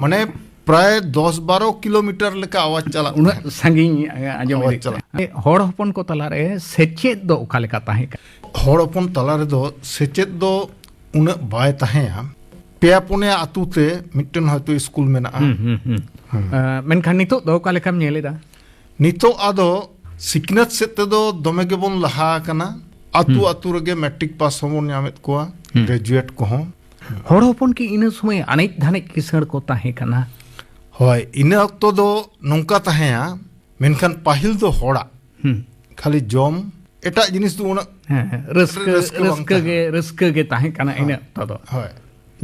ᱢᱟᱱᱮ ᱯᱨᱟᱭ ᱫᱚᱥ ᱵᱟᱨᱚ ᱠᱤᱞᱳᱢᱤᱴᱟᱨ ᱞᱮᱠᱟ ᱟᱣᱟᱡᱽ ᱪᱟᱞᱟᱜ ᱩᱱᱟᱹᱜ ᱛᱟᱦᱮᱸᱫ᱾ ᱥᱟᱺᱜᱤᱧ ᱟᱸᱡᱚᱢ ᱟᱣᱟᱡᱽ ᱤᱫᱤᱜ ᱪᱟᱞᱟᱜ᱾ ᱛᱟᱦᱮᱸᱫ᱾ ᱦᱚᱲ ᱦᱚᱯᱚᱱ ᱠᱚ ᱛᱟᱞᱟᱨᱮ ᱥᱮᱪᱮᱫ ᱫᱚ ᱚᱠᱟ ᱞᱮᱠᱟ ᱛᱟᱦᱮᱸ ᱠᱟᱱᱟ? ᱦᱚᱲ ᱦᱚᱯᱚᱱ ᱛᱟᱞᱟ ᱨᱮᱫᱚ ᱥᱮᱪᱮᱫ ᱫᱚ ᱩᱱᱟᱹᱜ ᱵᱟᱭ ᱛᱟᱦᱮᱸᱭᱟ᱾ ᱯᱮᱭᱟ ᱯᱩᱱᱭᱟ ᱟᱛᱳ ᱛᱮ ᱢᱤᱫᱴᱮᱱ ᱦᱚᱭᱛᱳ ᱥᱠᱩᱞ ᱢᱮᱱᱟᱜᱼᱟ᱾ ᱦᱩᱸ, ᱦᱩᱸ, ᱦᱩᱸ᱾ ᱦᱩᱸ᱾ ᱮᱸ, ᱢᱮᱱᱠᱷᱟᱱ ᱱᱤᱛᱚᱜ ᱫᱚ ᱚᱠᱟ ᱞᱮᱠᱟᱢ ᱧᱮᱞ ᱮᱫᱟ? ᱱᱤᱛᱚᱜ ᱟᱫᱚ ᱥᱤᱠᱷᱱᱟᱹᱛ ᱥᱮᱫ ᱛᱮᱫᱚ ᱫᱚᱢᱮ ᱜᱮᱵᱚᱱ ᱞᱟᱦᱟ ᱟᱠᱟᱱᱟ᱾ ᱟᱛᱳ ᱦᱩᱸ᱾ ᱟᱛᱳ ᱨᱮᱜᱮ ᱢᱮᱴᱨᱤᱠ ᱯᱟᱥ ᱦᱚᱸᱵᱚᱱ ᱧᱟᱢᱮᱫ ᱠᱚᱣᱟ, ᱦᱩᱸ᱾ ᱜᱨᱮᱡᱩᱭᱮᱴ ᱠᱚᱦᱚᱸ᱾ ᱦᱚᱲ ᱦᱚᱯᱚᱱ ᱠᱤ ᱤᱱᱟᱹ ᱥᱚᱢᱚᱭ ᱟᱱᱮᱡ ᱫᱷᱟᱱᱮᱡ ᱠᱤᱥᱟᱹᱬ ᱠᱚ ᱛᱟᱦᱮᱸ ᱠᱟᱱᱟ? ᱦᱳᱭ, ᱤᱱᱟᱹ ᱚᱠᱛᱚ ᱫᱚ ᱱᱚᱝᱠᱟ ᱛᱟᱦᱮᱸᱭᱟ, ᱢᱮᱱᱠᱷᱟᱱ ᱯᱟᱹᱦᱤᱞ ᱫᱚ ᱦᱚᱲᱟᱜ ᱦᱩᱸ᱾ ᱠᱷᱟᱹᱞᱤ ᱡᱚᱢ, ᱮᱴᱟᱜ ᱡᱤᱱᱤᱥ ᱫᱚ ᱩᱱᱟᱹᱜ ᱦᱮᱸ, ᱦᱮᱸ, ᱨᱟᱹᱥᱠᱟᱹ, ᱨᱟᱹᱥᱠᱟᱹ ᱵᱟᱝ ᱨᱟᱹᱥᱠᱟᱹ ᱛᱟᱦᱮᱸ᱾ ᱜᱮ, ᱨᱟᱹᱥᱠᱟᱹ ᱜᱮ ᱛᱟᱦᱮᱸ ᱠᱟᱱᱟ ᱦᱮᱸ᱾ ᱤᱱᱟᱹ ᱚᱠᱛᱚ ᱫᱚ᱾ ᱦᱳᱭ,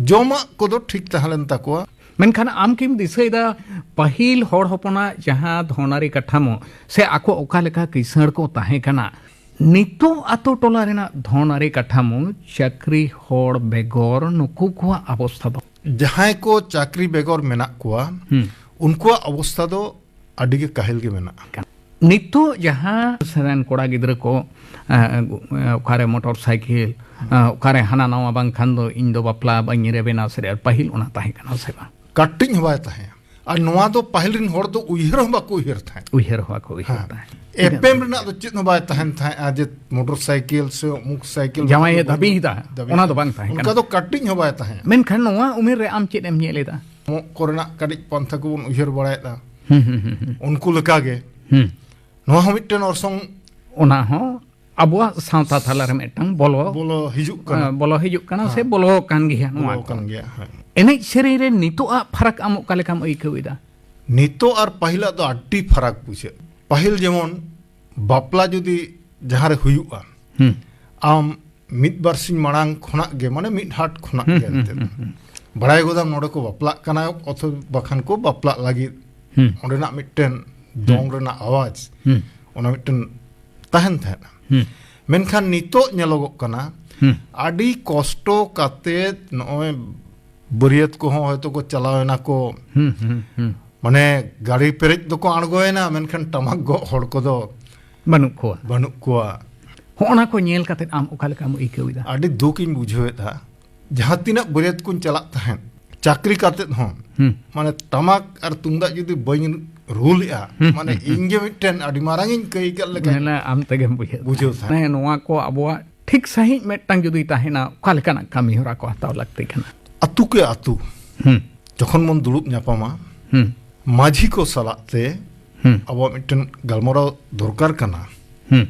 ᱡᱚᱢᱟᱜ ᱠᱚᱫᱚ ᱴᱷᱤᱠ ᱛᱟᱦᱮᱸ ᱞᱮᱱ ᱛᱟᱠᱚᱣᱟ᱾ ᱢᱮᱱᱠᱷᱟᱱ ᱟᱢ ᱠᱤᱢ ᱫᱤᱥᱟᱹᱭᱮᱫᱟ ᱯᱟᱹᱦᱤᱞ ᱦᱚᱲ ᱦᱚᱯᱚᱱᱟᱜ ᱡᱟᱦᱟᱸ ᱫᱷᱚᱱᱟᱨᱤ ᱠᱟᱴᱷᱟᱢᱳ ᱥᱮ ᱟᱠᱚ ᱚᱠᱟ ᱞᱮᱠᱟ ᱠᱤᱥᱟᱹᱬ ᱠᱚ ᱛᱟᱦᱮᱸ ᱠᱟᱱᱟ, ᱱᱤᱛᱚᱜ ᱟᱛᱳ ᱴᱚᱞᱟ ᱨᱮᱱᱟᱜ ᱫᱷᱚᱱ ᱟᱹᱨᱤ ᱠᱟᱴᱷᱟᱢᱳ, ᱪᱟᱹᱠᱨᱤ ᱦᱚᱲ ᱵᱮᱜᱚᱨ ᱱᱩᱠᱩ ᱠᱚᱣᱟᱜ ᱚᱵᱚᱥᱛᱷᱟ ᱫᱚ? ᱡᱟᱦᱟᱸᱭ ᱠᱚ ᱪᱟᱹᱠᱨᱤ ᱵᱮᱜᱚᱨ ᱢᱮᱱᱟᱜ ᱠᱚᱣᱟ, ᱦᱩᱸ᱾ ᱩᱱᱠᱩᱣᱟᱜ ᱚᱵᱚᱥᱛᱷᱟ ᱫᱚ ᱟᱹᱰᱤ ᱜᱮ ᱠᱟᱹᱦᱤᱞ ᱜᱮ ᱢᱮᱱᱟᱜᱼᱟ᱾ ᱱᱤᱛᱚᱜ ᱡᱟᱦᱟᱸ ᱥᱮᱨᱮᱱ ᱠᱚᱲᱟ ᱜᱤᱫᱽᱨᱟᱹ ᱠᱚ, ᱮ, ᱮ, ᱚᱠᱟᱨᱮ ᱢᱚᱴᱚᱨ ᱥᱟᱭᱠᱮᱞ, ᱮ, ᱚᱠᱟᱨᱮ ᱦᱟᱱᱟ ᱱᱟᱣᱟ, ᱵᱟᱝᱠᱷᱟᱱ ᱫᱚ ᱤᱧ ᱫᱚ ᱵᱟᱯᱞᱟ ᱵᱟᱹᱧ ᱨᱮᱵᱮᱱᱟ ᱥᱮ, ᱯᱟᱹᱦᱤᱞ ᱚᱱᱟ ᱛᱟᱦᱮᱸ ᱠᱟᱱᱟ ᱥᱮ ᱵᱟᱝ? ᱠᱟᱹᱴᱤᱡ ᱦᱚᱸ ᱵᱟᱭ ᱛᱟᱦᱮᱸ᱾ ᱟᱨ ᱱᱚᱣᱟ ᱫᱚ ᱯᱟᱹᱦᱤᱞ ᱨᱮᱱ ᱦᱚᱲ ᱫᱚ ᱩᱭᱦᱟᱹᱨ ᱦᱚᱸ ᱵᱟᱠᱚ ᱩᱭᱦᱟᱹᱨ ᱛᱟᱦᱮᱸᱫ᱾ ᱩᱭᱦᱟᱹᱨ ᱦᱚᱸ ᱵᱟᱠᱚ ᱩᱭᱦᱟᱹᱨ ᱦᱮᱸ᱾ ᱛᱟᱦᱮᱸᱫ᱾ ᱮᱯᱮᱢ ᱨᱮᱱᱟᱜ ᱫᱚ ᱪᱮᱫ ᱦᱚᱸ ᱵᱟᱭ ᱛᱟᱦᱮᱱ ᱛᱟᱦᱮᱸᱫ, ᱟᱨ ᱡᱮ ᱢᱚᱴᱚᱨ ᱥᱟᱭᱠᱮᱞ ᱥᱮ ᱚᱢᱩᱠ ᱥᱟᱭᱠᱮᱞ ᱡᱟᱶᱟᱭᱮ ᱵᱟᱠᱚ ᱫᱟᱹᱵᱤᱭᱮᱫᱟ, ᱫᱟᱹᱵᱤᱭᱮᱫᱟ᱾ ᱚᱱᱟ ᱫᱚ ᱵᱟᱝ ᱛᱟᱦᱮᱸ ᱚᱱᱠᱟ ᱠᱟᱱᱟ᱾ ᱫᱚ ᱠᱟᱹᱴᱤᱡ ᱦᱚᱸ ᱵᱟᱭ ᱛᱟᱦᱮᱸᱫ᱾ ᱢᱮᱱᱠᱷᱟᱱ ᱱᱚᱣᱟ ᱩᱢᱮᱨ ᱨᱮ ᱟᱢ ᱪᱮᱫ ᱮᱢ ᱧᱮᱞ ᱮᱫᱟ? ᱠᱚᱢᱚᱜ ᱠᱚᱨᱮᱱᱟᱜ ᱠᱟᱹᱴᱤᱡ ᱯᱟᱱᱛᱷᱟ ᱠᱚᱵᱚᱱ ᱩᱭᱦᱟᱹᱨ ᱵᱟᱲᱟᱭᱮᱫᱟ᱾ ᱦᱩᱸ, ᱦᱩᱸ, ᱦᱩᱸ, ᱦᱩᱸ᱾ ᱩᱱᱠᱩ ᱞᱮᱠᱟᱜᱮ ᱦᱩᱸ᱾ ᱱᱚᱣᱟ ᱦᱚᱸ ᱢᱤᱫᱴᱮᱱ ᱚᱨᱥᱚᱝ ᱚᱱᱟ ᱦᱚᱸ ᱟᱵᱚᱣᱟᱜ ᱥᱟᱶᱛᱟ ᱛᱟᱞᱟ ᱨᱮ ᱢᱤᱫᱴᱟᱝ ᱵᱚᱞᱚ, ᱵᱚᱞᱚ ᱦᱤᱡᱩᱜ ᱠᱟᱱᱟ᱾ ᱦᱮᱸ, ᱵᱚᱞᱚ ᱦᱤᱡᱩᱜ ᱠᱟᱱᱟ ᱥᱮ ᱦᱮᱸ᱾ ᱵᱚᱞᱚ ᱟᱠᱟᱱ ᱜᱮᱭᱟ ᱱᱚᱣᱟ ᱵᱚᱞᱚ ᱠᱚ᱾ ᱟᱠᱟᱱ ᱜᱮᱭᱟ, ᱦᱮᱸ᱾ ᱮᱱᱮᱡ ᱥᱮᱨᱮᱧ ᱨᱮ ᱱᱤᱛᱚᱜ ᱟᱜ ᱯᱷᱟᱨᱟᱠ ᱟᱢ ᱚᱠᱟ ᱞᱮᱠᱟᱢ ᱟᱹᱭᱠᱟᱹᱣ ᱮᱫᱟ? ᱱᱤᱛᱚᱜ ᱟᱨ ᱯᱟᱹᱦᱤᱞᱟᱜ ᱫᱚ ᱟᱹᱰᱤ ᱯᱷᱟᱨᱟᱠ ᱵᱩᱡᱷᱟᱹᱜ᱾ ᱯᱟᱹᱦᱤᱞ ᱡᱮᱢᱚᱱ ᱵᱟᱯᱞᱟ ᱡᱩᱫᱤ ᱡᱟᱦᱟᱸ ᱨᱮ ᱦᱩᱭᱩᱜᱼᱟ, ᱦᱩᱸ᱾ ᱟᱢ ᱢᱤᱫ ᱵᱟᱨ ᱥᱤᱧ ᱢᱟᱲᱟᱝ ᱠᱷᱚᱱᱟᱜ ᱜᱮ, ᱢᱟᱱᱮ ᱢᱤᱫ ᱦᱟᱴ ᱠᱷᱚᱱᱟᱜ ᱦᱩᱸ, ᱜᱮ ᱦᱩᱸ, ᱮᱱᱛᱮᱫ ᱦᱩᱸ, ᱦᱩᱸ᱾ ᱵᱟᱲᱟᱭ ᱜᱚᱫᱟᱢ ᱱᱚᱰᱮ ᱠᱚ ᱵᱟᱯᱞᱟᱜ ᱠᱟᱱᱟ, ᱚᱛᱷᱚ-, ᱵᱟᱠᱷᱟᱱ ᱠᱚ ᱵᱟᱯᱞᱟᱜ ᱞᱟᱹᱜᱤᱫ᱾ ᱦᱩᱸ᱾ ᱚᱸᱰᱮᱱᱟᱜ ᱢᱤᱫᱴᱮᱱ ᱫᱚᱝ ᱦᱩᱸ᱾ ᱨᱮᱱᱟᱜ ᱟᱣᱟᱡᱽ, ᱦᱩᱸ᱾ ᱚᱱᱟ ᱢᱤᱫᱴᱮᱱ ᱛᱟᱦᱮᱱ ᱛᱟᱦᱮᱸᱫ᱾ ᱦᱩᱸ᱾ ᱢᱮᱱᱠᱷᱟᱱ ᱱᱤᱛᱚᱜ ᱧᱮᱞᱚᱜᱚᱜ ᱠᱟᱱᱟ, ᱦᱩᱸ᱾ ᱟᱹᱰᱤ ᱠᱚᱥᱴᱚ ᱠᱟᱛᱮᱫ ᱱᱚᱜᱼᱚᱭ ᱵᱟᱹᱨᱭᱟᱹᱛ ᱠᱚᱦᱚᱸ ᱦᱚᱭᱛᱳ ᱠᱚ ᱪᱟᱞᱟᱣ ᱮᱱᱟ ᱠᱚ᱾ ᱦᱩᱸ, ᱦᱩᱸ, ᱦᱩᱸ᱾ ᱢᱟᱱᱮ ᱜᱟᱹᱰᱤ ᱯᱮᱨᱮᱡ ᱫᱚᱠᱚ ᱟᱬᱜᱚᱭᱮᱱᱟ, ᱢᱮᱱᱠᱷᱟᱱ ᱴᱟᱢᱟᱠ ᱜᱚᱜ ᱦᱚᱲ ᱠᱚᱫᱚ ᱵᱟᱹᱱᱩᱜ ᱠᱚᱣᱟ᱾ ᱵᱟᱹᱱᱩᱜ ᱠᱚᱣᱟ᱾ ᱦᱚᱸᱜᱼᱚ ᱱᱟ ᱠᱚ ᱧᱮᱞ ᱠᱟᱛᱮᱫ ᱟᱢ ᱚᱠᱟ ᱞᱮᱠᱟᱢ ᱟᱹᱭᱠᱟᱹᱣ ᱮᱫᱟ? ᱟᱹᱰᱤ ᱫᱩᱠ ᱤᱧ ᱵᱩᱡᱷᱟᱹᱣᱮᱫᱟ᱾ ᱡᱟᱦᱟᱸ ᱛᱤᱱᱟᱹᱜ ᱵᱟᱹᱨᱭᱟᱹᱛ ᱠᱚᱧ ᱪᱟᱞᱟᱜ ᱛᱟᱦᱮᱸᱫ, ᱪᱟᱹᱠᱨᱤ ᱠᱟᱛᱮᱫ ᱦᱚᱸ, ᱦᱩᱸ᱾ ᱢᱟᱱᱮ ᱴᱟᱢᱟᱠ ᱟᱨ ᱛᱩᱢᱫᱟᱜ ᱡᱩᱫᱤ ᱵᱟᱹᱧ ᱨᱩ ᱞᱮᱜᱼᱟ, ᱦᱩᱸ, ᱢᱟᱱᱮ ᱦᱩᱸ, ᱦᱩᱸ᱾ ᱤᱧ ᱜᱮ ᱢᱤᱫᱴᱮᱱ ᱟᱹᱰᱤ ᱢᱟᱨᱟᱝ ᱤᱧ ᱠᱟᱹᱭ ᱠᱮᱫ ᱞᱮᱠᱟᱧ ᱢᱮᱱᱟ ᱟᱢ ᱛᱮᱜᱮᱢ ᱵᱩᱡᱷᱟᱹᱣ ᱵᱩᱡᱷᱟᱹᱣ ᱛᱟᱦᱮᱸᱫ᱾ ᱛᱟᱦᱮᱸᱫ᱾ ᱦᱮᱸ, ᱱᱚᱣᱟ ᱠᱚ ᱟᱵᱚᱣᱟᱜ ᱴᱷᱤᱠ ᱥᱟᱺᱦᱤᱡ ᱢᱤᱫᱴᱟᱝ ᱡᱩᱫᱤ ᱛᱟᱦᱮᱱᱟ, ᱚᱠᱟ ᱞᱮᱠᱟᱱᱟᱜ ᱠᱟᱹᱢᱤ ᱦᱚᱨᱟ ᱠᱚ ᱦᱟᱛᱟᱣ ᱞᱟᱹᱠᱛᱤ ᱠᱟᱱᱟ? ᱟᱹᱛᱩ ᱠᱮ ᱟᱹᱛᱩ ᱦᱩᱸ᱾ ᱡᱚᱠᱷᱚᱱ ᱵᱚᱱ ᱫᱩᱲᱩᱵ ᱧᱟᱯᱟᱢᱟ, ᱦᱩᱸ᱾ ᱢᱟᱹᱡᱷᱤ ᱠᱚ ᱥᱟᱞᱟᱜ ᱛᱮ ᱦᱩᱸ᱾ ᱟᱵᱚᱣᱟᱜ ᱢᱤᱫᱴᱮᱱ ᱜᱟᱞᱢᱟᱨᱟᱣ ᱫᱚᱨᱠᱟᱨ ᱠᱟᱱᱟ᱾ ᱦᱩᱸ᱾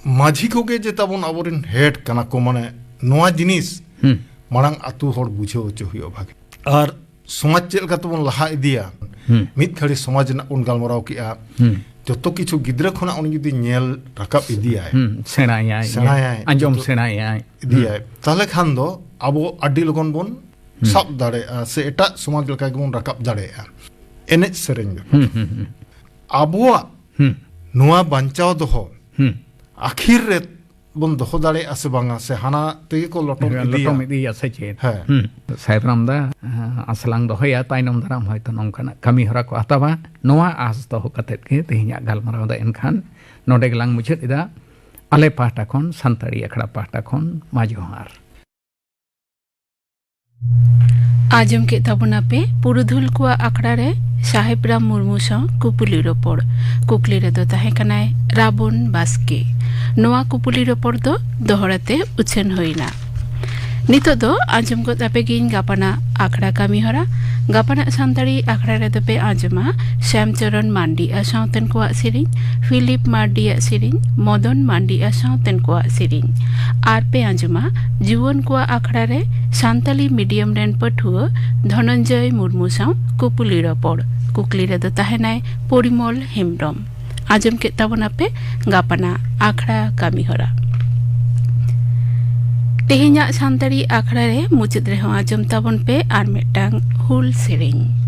ᱢᱟᱹᱡᱷᱤ ᱠᱚᱜᱮ ᱡᱮ ᱛᱟᱵᱚᱱ ᱟᱵᱚᱨᱮᱱ ᱦᱮᱰ ᱠᱟᱱᱟ ᱠᱚ, ᱢᱟᱱᱮ ᱱᱚᱣᱟ ᱡᱤᱱᱤᱥ ᱦᱩᱸ᱾ ᱢᱟᱲᱟᱝ ᱟᱹᱛᱩ ᱦᱚᱲ ᱵᱩᱡᱷᱟᱹᱣ ᱦᱚᱪᱚ ᱦᱩᱭᱩᱜᱼᱟ ᱵᱷᱟᱜᱮ᱾ ᱟᱨ ᱥᱚᱢᱟᱡᱽ ᱪᱮᱫ ᱞᱮᱠᱟ ᱛᱮᱵᱚᱱ ᱞᱟᱦᱟ ᱤᱫᱤᱭᱟ? ᱦᱩᱸ᱾ ᱢᱤᱫ ᱜᱷᱟᱹᱲᱤ ᱥᱚᱢᱟᱡᱽ ᱨᱮᱱᱟᱜ ᱵᱚᱱ ᱜᱟᱞᱢᱟᱨᱟᱣ ᱠᱮᱜᱼᱟ᱾ ᱦᱩᱸ᱾ ᱡᱚᱛᱚ ᱠᱤᱪᱷᱩ ᱜᱤᱫᱽᱨᱟᱹ ᱠᱷᱚᱱᱟᱜ ᱩᱱᱤ ᱡᱩᱫᱤ ᱧᱮᱞ ᱨᱟᱠᱟᱵ ᱤᱫᱤᱭᱟᱭ, ᱦᱩᱸ, ᱥᱮᱬᱟᱭᱟᱭ, ᱥᱮᱬᱟᱭᱟᱭ, ᱟᱸᱡᱚᱢ ᱡᱚᱛᱚ ᱥᱮᱬᱟᱭᱟᱭ᱾ ᱤᱫᱤᱭᱟᱭ, ᱦᱩᱸ᱾ ᱛᱟᱦᱞᱮ ᱠᱷᱟᱱ ᱫᱚ ᱟᱵᱚ ᱟᱹᱰᱤ ᱞᱚᱜᱚᱱ ᱵᱚᱱ ᱦᱩᱸ᱾ ᱥᱟᱵ ᱫᱟᱲᱮᱭᱟᱜᱼᱟ, ᱥᱮ ᱮᱴᱟᱜ ᱥᱚᱢᱟᱡᱽ ᱞᱮᱠᱟ ᱜᱮᱵᱚᱱ ᱨᱟᱠᱟᱵ ᱫᱟᱲᱮᱭᱟᱜᱼᱟ᱾ ᱮᱱᱮᱡ ᱥᱮᱨᱮᱧ ᱵᱮᱯᱟᱨ᱾ ᱦᱩᱸ, ᱦᱩᱸ, ᱦᱩᱸ᱾ ᱟᱵᱚᱣᱟᱜ ᱦᱩᱸ᱾ ᱱᱚᱣᱟ ᱵᱟᱧᱪᱟᱣ ᱫᱚᱦᱚ ᱦᱩᱸ᱾ ᱟᱹᱠᱷᱤᱨ ᱨᱮ ᱵᱚᱱ ᱫᱚᱦᱚ ᱫᱟᱲᱮᱭᱟᱜᱼᱟ ᱥᱮ ᱵᱟᱝᱟ, ᱥᱮ ᱦᱟᱱᱟ ᱛᱮᱜᱮ ᱠᱚ ᱞᱚᱴᱚᱢ ᱤᱫᱤᱭᱟ? ᱞᱚᱴᱚᱢ ᱤᱫᱤᱭᱟ ᱥᱮ ᱪᱮᱫ? ᱦᱮᱸ᱾ ᱦᱩᱸ᱾ ᱥᱟᱦᱮᱵ ᱨᱟᱢ ᱫᱟ, ᱟᱸ, ᱟᱥᱟ ᱞᱟᱝ ᱫᱚᱦᱚᱭᱟ, ᱛᱟᱭᱱᱚᱢ ᱫᱟᱨᱟᱢ ᱦᱚᱭᱛᱚ ᱱᱚᱝᱠᱟᱱᱟᱜ ᱠᱟᱹᱢᱤ ᱦᱚᱨᱟ ᱠᱚ ᱦᱟᱛᱟᱣᱟ᱾ ᱱᱚᱣᱟ ᱟᱸᱥ ᱫᱚᱦᱚ ᱠᱟᱛᱮᱫ ᱜᱮ ᱛᱮᱦᱮᱧᱟᱜ ᱜᱟᱞᱢᱟᱨᱟᱣ ᱫᱚ ᱮᱱᱠᱷᱟᱱ ᱱᱚᱰᱮ ᱜᱮᱞᱟᱝ ᱢᱩᱪᱟᱹᱫ ᱮᱫᱟ᱾ ᱟᱞᱮ ᱯᱟᱦᱴᱟ ᱠᱷᱚᱱ, ᱥᱟᱱᱛᱟᱲᱤ ᱟᱠᱷᱲᱟ ᱯᱟᱦᱴᱟ ᱠᱷᱚᱱ, ᱢᱟ ᱡᱚᱦᱟᱨ᱾ ᱟᱸᱡᱚᱢ ᱠᱮᱫ ᱛᱟᱵᱚᱱᱟᱯᱮ ᱯᱩᱨᱩᱫᱷᱩᱞ ᱠᱚᱣᱟᱜ ᱟᱠᱷᱲᱟ ᱨᱮ ᱥᱟᱦᱮᱵ ᱨᱟᱢ ᱢᱩᱨᱢᱩ ᱥᱟᱶ ᱠᱩᱯᱩᱞᱤ ᱨᱚᱯᱚᱲ᱾ ᱠᱩᱠᱞᱤ ᱨᱮᱫᱚ ᱛᱟᱦᱮᱸ ᱠᱟᱱᱟᱭ ᱨᱟᱵᱚᱱ ᱵᱟᱥᱠᱮ᱾ ᱱᱚᱣᱟ ᱠᱩᱯᱩᱞᱤ ᱨᱚᱯᱚᱲ ᱫᱚ ᱫᱚᱦᱲᱟ ᱛᱮ ᱩᱪᱷᱟᱹᱱ ᱦᱩᱭᱱᱟ᱾ ᱱᱤᱛᱚᱜ ᱫᱚ ᱟᱸᱡᱚᱢ ᱜᱚᱫ ᱟᱯᱮ ᱜᱤᱧ ᱜᱟᱯᱟᱱᱟᱜ ᱟᱠᱷᱲᱟ ᱠᱟᱹᱢᱤ ᱦᱚᱨᱟ᱾ ᱜᱟᱯᱟᱱᱟᱜ ᱥᱟᱱᱛᱟᱲᱤ ᱟᱠᱷᱲᱟ ᱨᱮᱫᱚ ᱯᱮ ᱟᱸᱡᱚᱢᱟ ᱥᱭᱟᱢᱪᱚᱨᱚᱱ ᱢᱟᱱᱰᱤ ᱟᱨ ᱥᱟᱶᱛᱮᱱ ᱠᱚᱣᱟᱜ ᱥᱮᱨᱮᱧ, ᱯᱷᱤᱞᱤᱯ ᱢᱟᱨᱰᱤᱭᱟᱜ ᱥᱮᱨᱮᱧ, ᱢᱚᱫᱚᱱ ᱢᱟᱱᱰᱤ ᱟᱨ ᱥᱟᱶᱛᱮᱱ ᱠᱚᱣᱟᱜ ᱥᱮᱨᱮᱧ᱾ ᱟᱨ ᱯᱮ ᱟᱸᱡᱚᱢᱟ ᱡᱩᱣᱟᱹᱱ ᱠᱚᱣᱟᱜ ᱟᱠᱷᱲᱟ ᱨᱮ ᱥᱟᱱᱛᱟᱞᱤ ᱢᱤᱰᱤᱭᱟᱢ ᱨᱮᱱ ᱯᱟᱹᱴᱷᱩᱣᱟᱹ ᱫᱷᱚᱱᱚᱱᱡᱚᱭ ᱢᱩᱨᱢᱩ ᱥᱟᱶ ᱠᱩᱯᱩᱞᱤ ᱨᱚᱯᱚᱲ᱾ ᱠᱩᱠᱞᱤ ᱨᱮᱫᱚ ᱛᱟᱦᱮᱱᱟᱭ ᱯᱚᱨᱤᱢᱚᱞ ᱦᱮᱢᱵᱽᱨᱚᱢ᱾ ᱟᱸᱡᱚᱢ ᱠᱮᱫ ᱛᱟᱵᱚᱱᱟᱯᱮ ᱜᱟᱯᱟᱱᱟᱜ ᱟᱠᱷᱲᱟ ᱠᱟᱹᱢᱤ ᱦᱚᱨᱟ᱾ ᱛᱮᱦᱮᱧᱟᱜ ᱥᱟᱱᱛᱟᱲᱤ ᱟᱠᱷᱲᱟ ᱨᱮ ᱢᱩᱪᱟᱹᱫ ᱨᱮᱦᱚᱸ ᱟᱸᱡᱚᱢ ᱛᱟᱵᱚᱱ ᱯᱮ ᱟᱨ ᱢᱤᱫᱴᱟᱝ ᱦᱩᱞ ᱥᱮᱨᱮᱧ᱾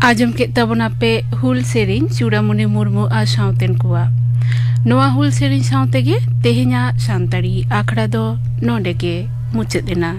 ᱟᱸᱡᱚᱢ ᱠᱮᱫ ᱛᱟᱵᱚᱱᱟ ᱯᱮ ᱦᱩᱞ ᱥᱮᱨᱮᱧ ᱪᱩᱲᱟᱢᱩᱱᱤ ᱢᱩᱨᱢᱩ ᱟᱨ ᱥᱟᱶᱛᱮᱱ ᱠᱚᱣᱟᱜ᱾ ᱱᱚᱣᱟ ᱦᱩᱞ ᱥᱮᱨᱮᱧ ᱥᱟᱶ ᱛᱮᱜᱮ ᱛᱮᱦᱮᱧᱟᱜ ᱥᱟᱱᱛᱟᱲᱤ ᱟᱠᱷᱲᱟ ᱫᱚ ᱱᱚᱰᱮ ᱜᱮ ᱢᱩᱪᱟᱹᱫ ᱮᱱᱟ᱾